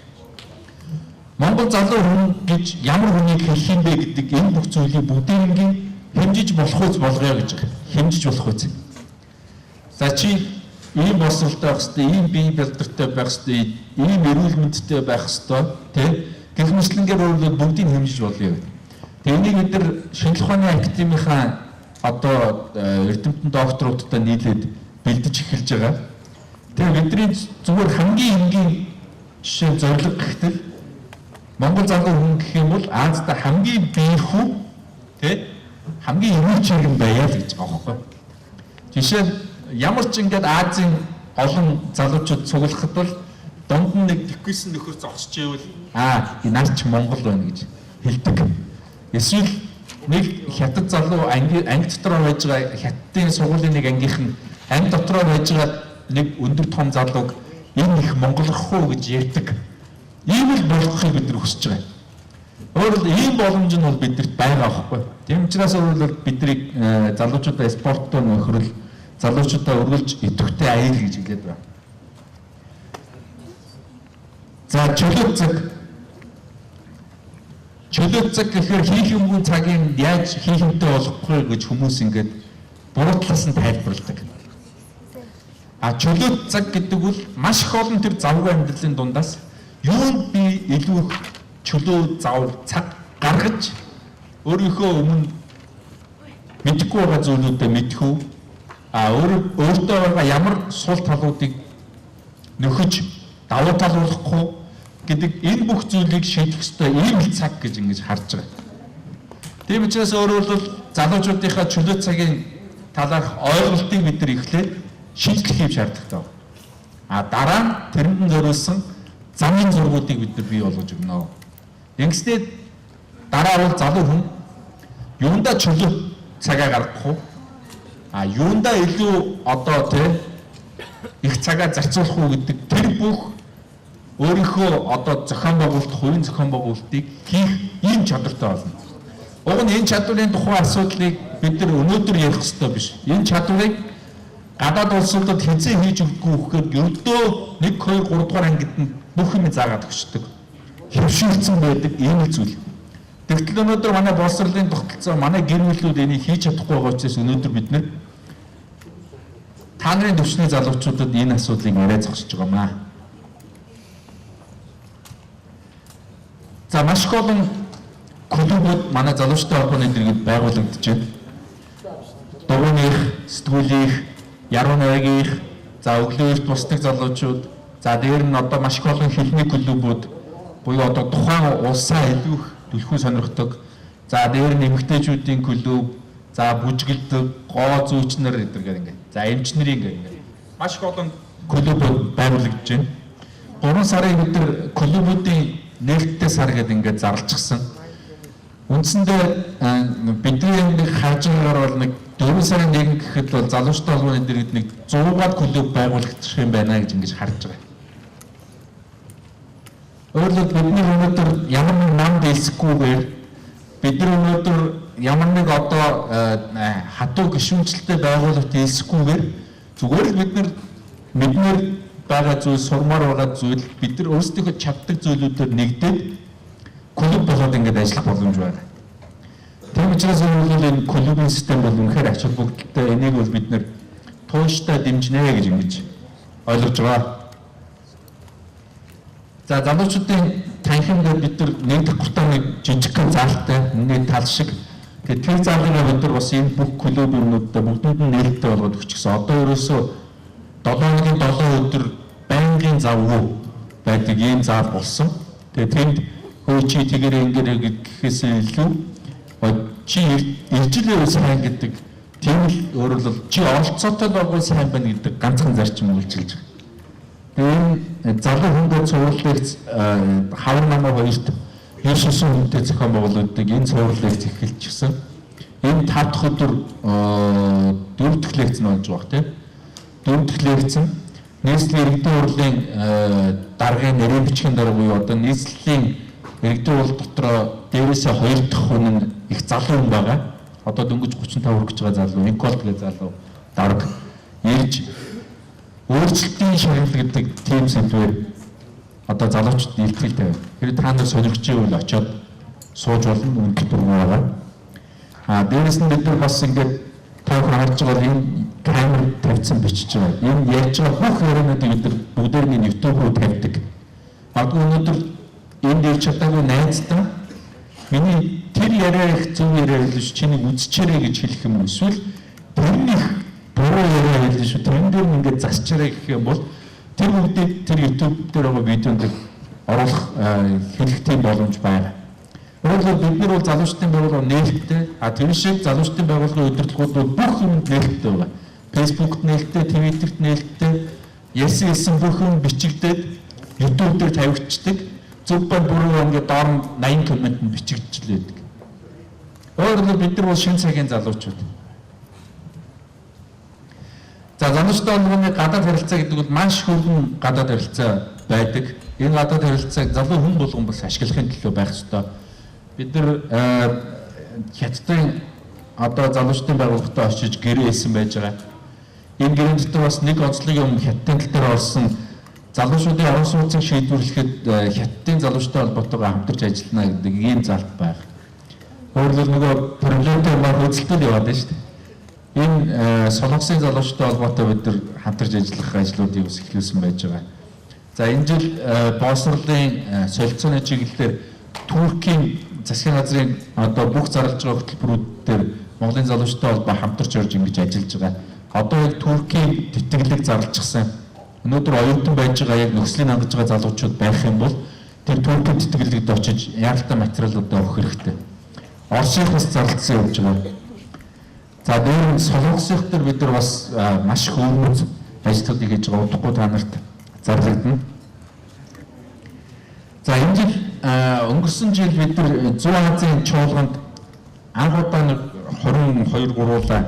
Монгол залуу хүн гэж ямар хүнийг хэлэх юм бэ гэдэг энэ бүх зүйлийг бүгдээрингийн хэмжиж болох үз болгоё гэж байгаа. Хэмжиж болох үз. За чи ийм боловсролтой байх ёстой, ийм бие бэлдэртэй байх ёстой, ийм эрүүл мэндтэй байх ёстой, тий? Гэх мэтлэнгээр өөрлөд бүгдийг хэмжиж болгоё гэдэг. Тэгээ энийг бид нар шинжлэх ухааны академийнхаа одоо эрдэмтэн докторуудтай нийлээд бэлдэж эхэлж байгаа. Тэгээ бидний зүгээр хамгийн энгийн жишээ зорилго гэхтэл Монгол залуу хүн гэх юм бол Азид хамгийн биерхүү, тий? Хамгийн эрүүл чиргэн байя л гэж байгаа байхгүй. Жишээ нь ямар ч ингээд Азийн олон залуучууд цуглахад бол дунд нь нэг тэгвсэн нөхөр зогсож ивэл наар ч Монгол байна гэж хэлдэг. Эсвэл нэг хятад залуу анги дотроо байж байгаа хятадын сургуулийн нэг ангийнх нь анги дотроо байж байгаа нэг өндөр том залууг энэ их монголрох уу гэж ярьдаг. Ийм л болгохыг бид нар хүсэж байгаа. Өөрөөр ийм боломж нь бол бидэрт байгаа байхгүй. Тийм учраас өөрөөр бидний залуучуудаа спорттоо нөхрөл залуучуудаа өргөлж идэвхтэй аял гэж хэлээд байна. За чөлөө цаг. Чөлөө цаг гэхээр хийх юмгүй цагийн яаж хийх юмтай болохгүй гэж хүмүүс ингээд буруу талаас нь тайлбарладаг. Чөлөө цаг гэдэг бол маш их олон тэр завгүй амьдралын дундаас юунд би илүү их чөлөө зав цаг гаргаж өөрийнхөө өмнө мэдэхгүй байгаа зүйлүүдэд мэдэх үү? Өөртөө байгаа ямар сул талуудыг нөхөж давуу тал болохгүй гэдэг энэ бүх зүйлийг шийдэх ёстой ийм л цаг гэж ингэж харж байгаа. Тийм учраас өөрөөр хэлбэл залуучуудынхаа чөлөө цагийн талаарх ойлголтыг бид нар эхлээд шинжлэх хийх шаардлагатай байна. Дараа нь тэрэнд зориулсан замын зургуудыг бид нар бий болгож өгнө. Ингэснээр дараа бол залуу хүн юундаа чөлөө цагаа гаргах уу? Юундаа илүү одоо тий их цагаа зарцуулах уу гэдэг тэр бүх өөрийнхөө одоо зохион байгуулалт, хувийн зохион байгуулалтыг хийх ийм чадвартай болно. Уг нь энэ чадварын тухай асуудлыг бид нар өнөөдөр ярих ёстой биш. Энэ чадварыг гадаад улсуудад хэзээ хийж өгдөггүй гэхээр ердөө 1 2 3 дугаар ангид нь бүх юм заагаад өгчдөг. Хэвшүүлсэн байдаг ийм л зүйл. Тэгтэл өнөөдөр манай боловсролын тогтолцоо, манай гэр бүлүүд энийг хийж чадахгүй байгаа учраас өнөөдөр бид нэр та нарын төвчний залуучуудад энэ асуудлыг яриа зогсож байгаа маа. За маш их олон клубүүд манай залуучдын холбооны дэргэд байгуулагдаж байна. Дугуйных, сэтгүүлийнх, яруу найргийнх, за өглөө эрт бусдаг залуучууд, за дээр нь одоо маш их олон хэлний клубүүд буюу одоо тухайн улсаа илүү их түлхүү сонирхдог. За дээр нь эмэгтэйчүүдийн клуб, за бүжгэлдэг, гоо зүүчнэр гэдэг ингээд. За эмч нарын ингээд маш их олон клубүүд байгуулагдаж байна. 3 сарын бид нар клубүүдийн нээлттэй сар гэдэг ингээд зарлчихсан. Үндсэндээ бидний нэг харж байгаагаар бол нэг 4 сарын 1 гэхэд бол залуучдын холбооны дэргэд нэг 100-аад клуб байгуулагдчих юм байна гэж ингэж харж байгаа. Өөрөлд бидний өнөөдөр ямар нэг нам дэлсэхгүйгээр бид нар өнөөдөр ямар нэг одоо хатуу гишүүнчлэлтэй байгууллагт дэлсэхгүйгээр зүгээр л бид нар мэднээр байгаа зүйл, сурмаар байгаа зүйл, бид нар өөрсдийнхөө чаддаг зүйлүүдээр нэгдээд клуб болоод ингэж ажиллах боломж байна. Тийм учраас энэ клубын систем бол үнэхээр ач холбогдолтой. Энийг бол бид нэр тууштай дэмжинэ гэж ингэж ойлгож байгаа. За залуучуудын танхим дээр бид нар нэг дахь гуртаа нэг жижигхэн заалтай миний тал шиг. Тэгээд тэр заалыг бид нар бас энэ бүх клуб юмнуудаа бүгдэнд нь нээлттэй болгоод өгчихсөн. Одоо ерөөсөө 7 хоногийн 7 өдөр байнгын завгүй байдаг ийм заал болсон. Тэгээд тэнд хөө чи тэгэрээ ингэрээ гэхээс илүү чи иржилээ сайн гэдэг тийм л өөрөөр л чи оролцоотой байгуй сайн байна гэдэг ганцхан зарчим үйлчилж байгаа. Тэгээ энэ залуу хүндээ цуврал лекц хавар намаа хоёрт 99 хүнтэй зохион байгуулагддаг энэ цуврал лекц эхэлчихсэн. Энэ 5 дахь өдөр 4 дахь лекц нь болж байгаа тийм. 4 дахь лекц нь нийслэлийн иргэдийн хурлын даргын нэрийн бичгийн дарга буюу одоо нийслэлийн иргэдийн хурл дотроо дээрээсээ 2 дахь хүн нь их залуу хүн байгаа. Одоо дөнгөж 35 хүрэж байгаа залуу, Инколт гэх залуу дарга ирж өөрчлөлтийн шагнал гэдэг тийм сэдвээр одоо залуучууд илтгэл тавина. Тэр та нар сонирхож байвал очиод сууж болно, үнэт бүрэн байгаа. А дээрээс нь бид нар бас ингээд та бүхэн харж байгаа энэ камер тавьсан бичиж байгаа. Энэ ярьж байгаа бүх яриануудыг бид нар бүгдээр нь YouTube руу тавьдаг. Магадгүй өнөөдөр энд ирж чадаагүй найздаа миний тэр яриа их зөв яриа хэлсэн шүү, чиний үзчихээрэй гэж хэлэх юм эсвэл тэр их буруу яриа хэлсэн шүү, тэрэн дээр ингээд засчаарай гэх юм бол тэр бүгдийг тэр YouTube дээр байгаа видеонд оруулах хэлэх тийм боломж байна. Өөрөөр бид нар бол залуучдын байгууллага нээлттэй, а тэр шиг залуучдын байгууллагын удирдлагууд бол бүх юмд нээлттэй байгаа. Facebook-т нээлттэй, Twitter-т нээлттэй, ярьсан хэлсэн бүх юм бичигдээд YouTube дээр тавигдчихдаг. Зөв ба буруу ингээд доор нь 80 коммент нь бичигдчихлээ. Өөрөөр бид нар бол шинэ цагийн залуучууд. За залуучдын холбооны гадаад харилцаа гэдэг бол маш хөргөн гадаад харилцаа байдаг. Энэ гадаад харилцааг залуу хүн болгон бас ашиглахын төлөө байх ёстой. Бид нар Хятадын одоо залуучдын байгууллагатай очиж гэрээ хэлсэн байж байгаа. Энэ гэрэн дотор бас нэг онцлог юм Хятадын тал дээр орсон залуучуудын орон сууцыг шийдвэрлэхэд Хятадын залуучтай холбоотойгоо хамтарч ажиллана гэдэг ийм залт байх. Өөрөлдөл нөгөө проблемтэй маань хөөцөлтөд яваад байна шүү дээ. Энэ Солонгосын залуучтай холбоотой бид нар хамтарч ажиллах ажлуудыг бас эхлүүлсэн байж байгаа. За энэ жил боловсролын солилцооны чиглэлээр Туркийн засгийн газрын одоо бүх зарлж байгаа хөтөлбөрүүд дээр Монголын залуучтай холбоо хамтарч орж ингэж ажиллаж байгаа. Одоо яг Туркийн тэтгэлэг зарлчихсан. Өнөөдөр оюутан байж байгаа яг нөхцөлийн хангаж байгаа залуучууд байх юм бол тэр Туркийн тэтгэлэгт очиж яаралтай материалуудаа өгөх хэрэгтэй. Оросынх бас зарлцсан явж байгаа. За дээр нь Солонгосынх дээр бид нар бас маш их өрмөц ажлуудыг хийж байгаа. Удахгүй та нарт зарлагдана. За энэ жил өнгөрсөн жил бид нар Зүүн Азийн чуулганд анх удаа нэг 22 гуруулаа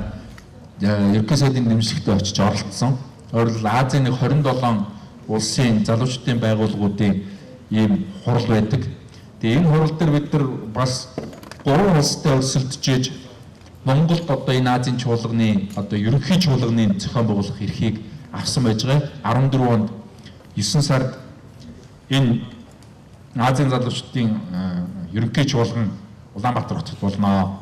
ерөнхий сайдын дэмжлэгтэй очиж оролцсон. Өөрөлд Азийн нэг 27 улсын залуучдын байгууллагуудын ийм хурал байдаг. Тэгээ энэ хурал дээр бид нар бас 3 улстай өрсөлдөж Монголд одоо энэ Азийн чуулганы одоо ерөнхий чуулганы зохион байгуулах эрхийг авсан байж байгаа. 14 онд 9 сард энэ Азийн залуучдын ерөнхий чуулган Улаанбаатар хотод болно.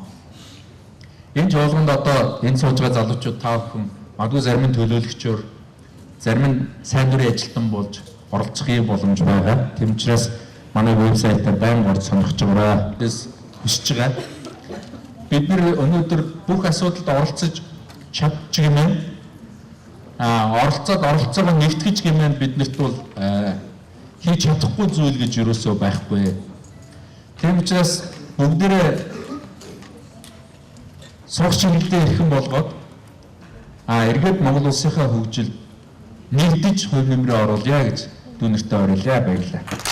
Энэ чуулганд одоо энэ сууж байгаа залуучууд та бүхэн магадгүй зарим нь төлөөлөгчөөр, зарим нь сайн дурын ажилтан болж оролцох юм боломж байгаа. Тийм учраас манай вебсайтаар байнга орж сонирхож байгаарай. Тэс хүсэж байгаа. Бид нэр өнөөдөр бүх асуудалд оролцож чадчих юм байна. Оролцоод оролцоогоо нэгтгэж гэмээр биднэрт бол хийж чадахгүй зүйл гэж юусоо байхгүй. Тийм учраас бүгдээрээ сурах чиглэлдээ эрхэм болгоод эргээд Монгол улсынхаа хөгжилд нэгдэж хувь нэмрээ оруулъя гэж дүүнертэй орилъя. Баярлалаа.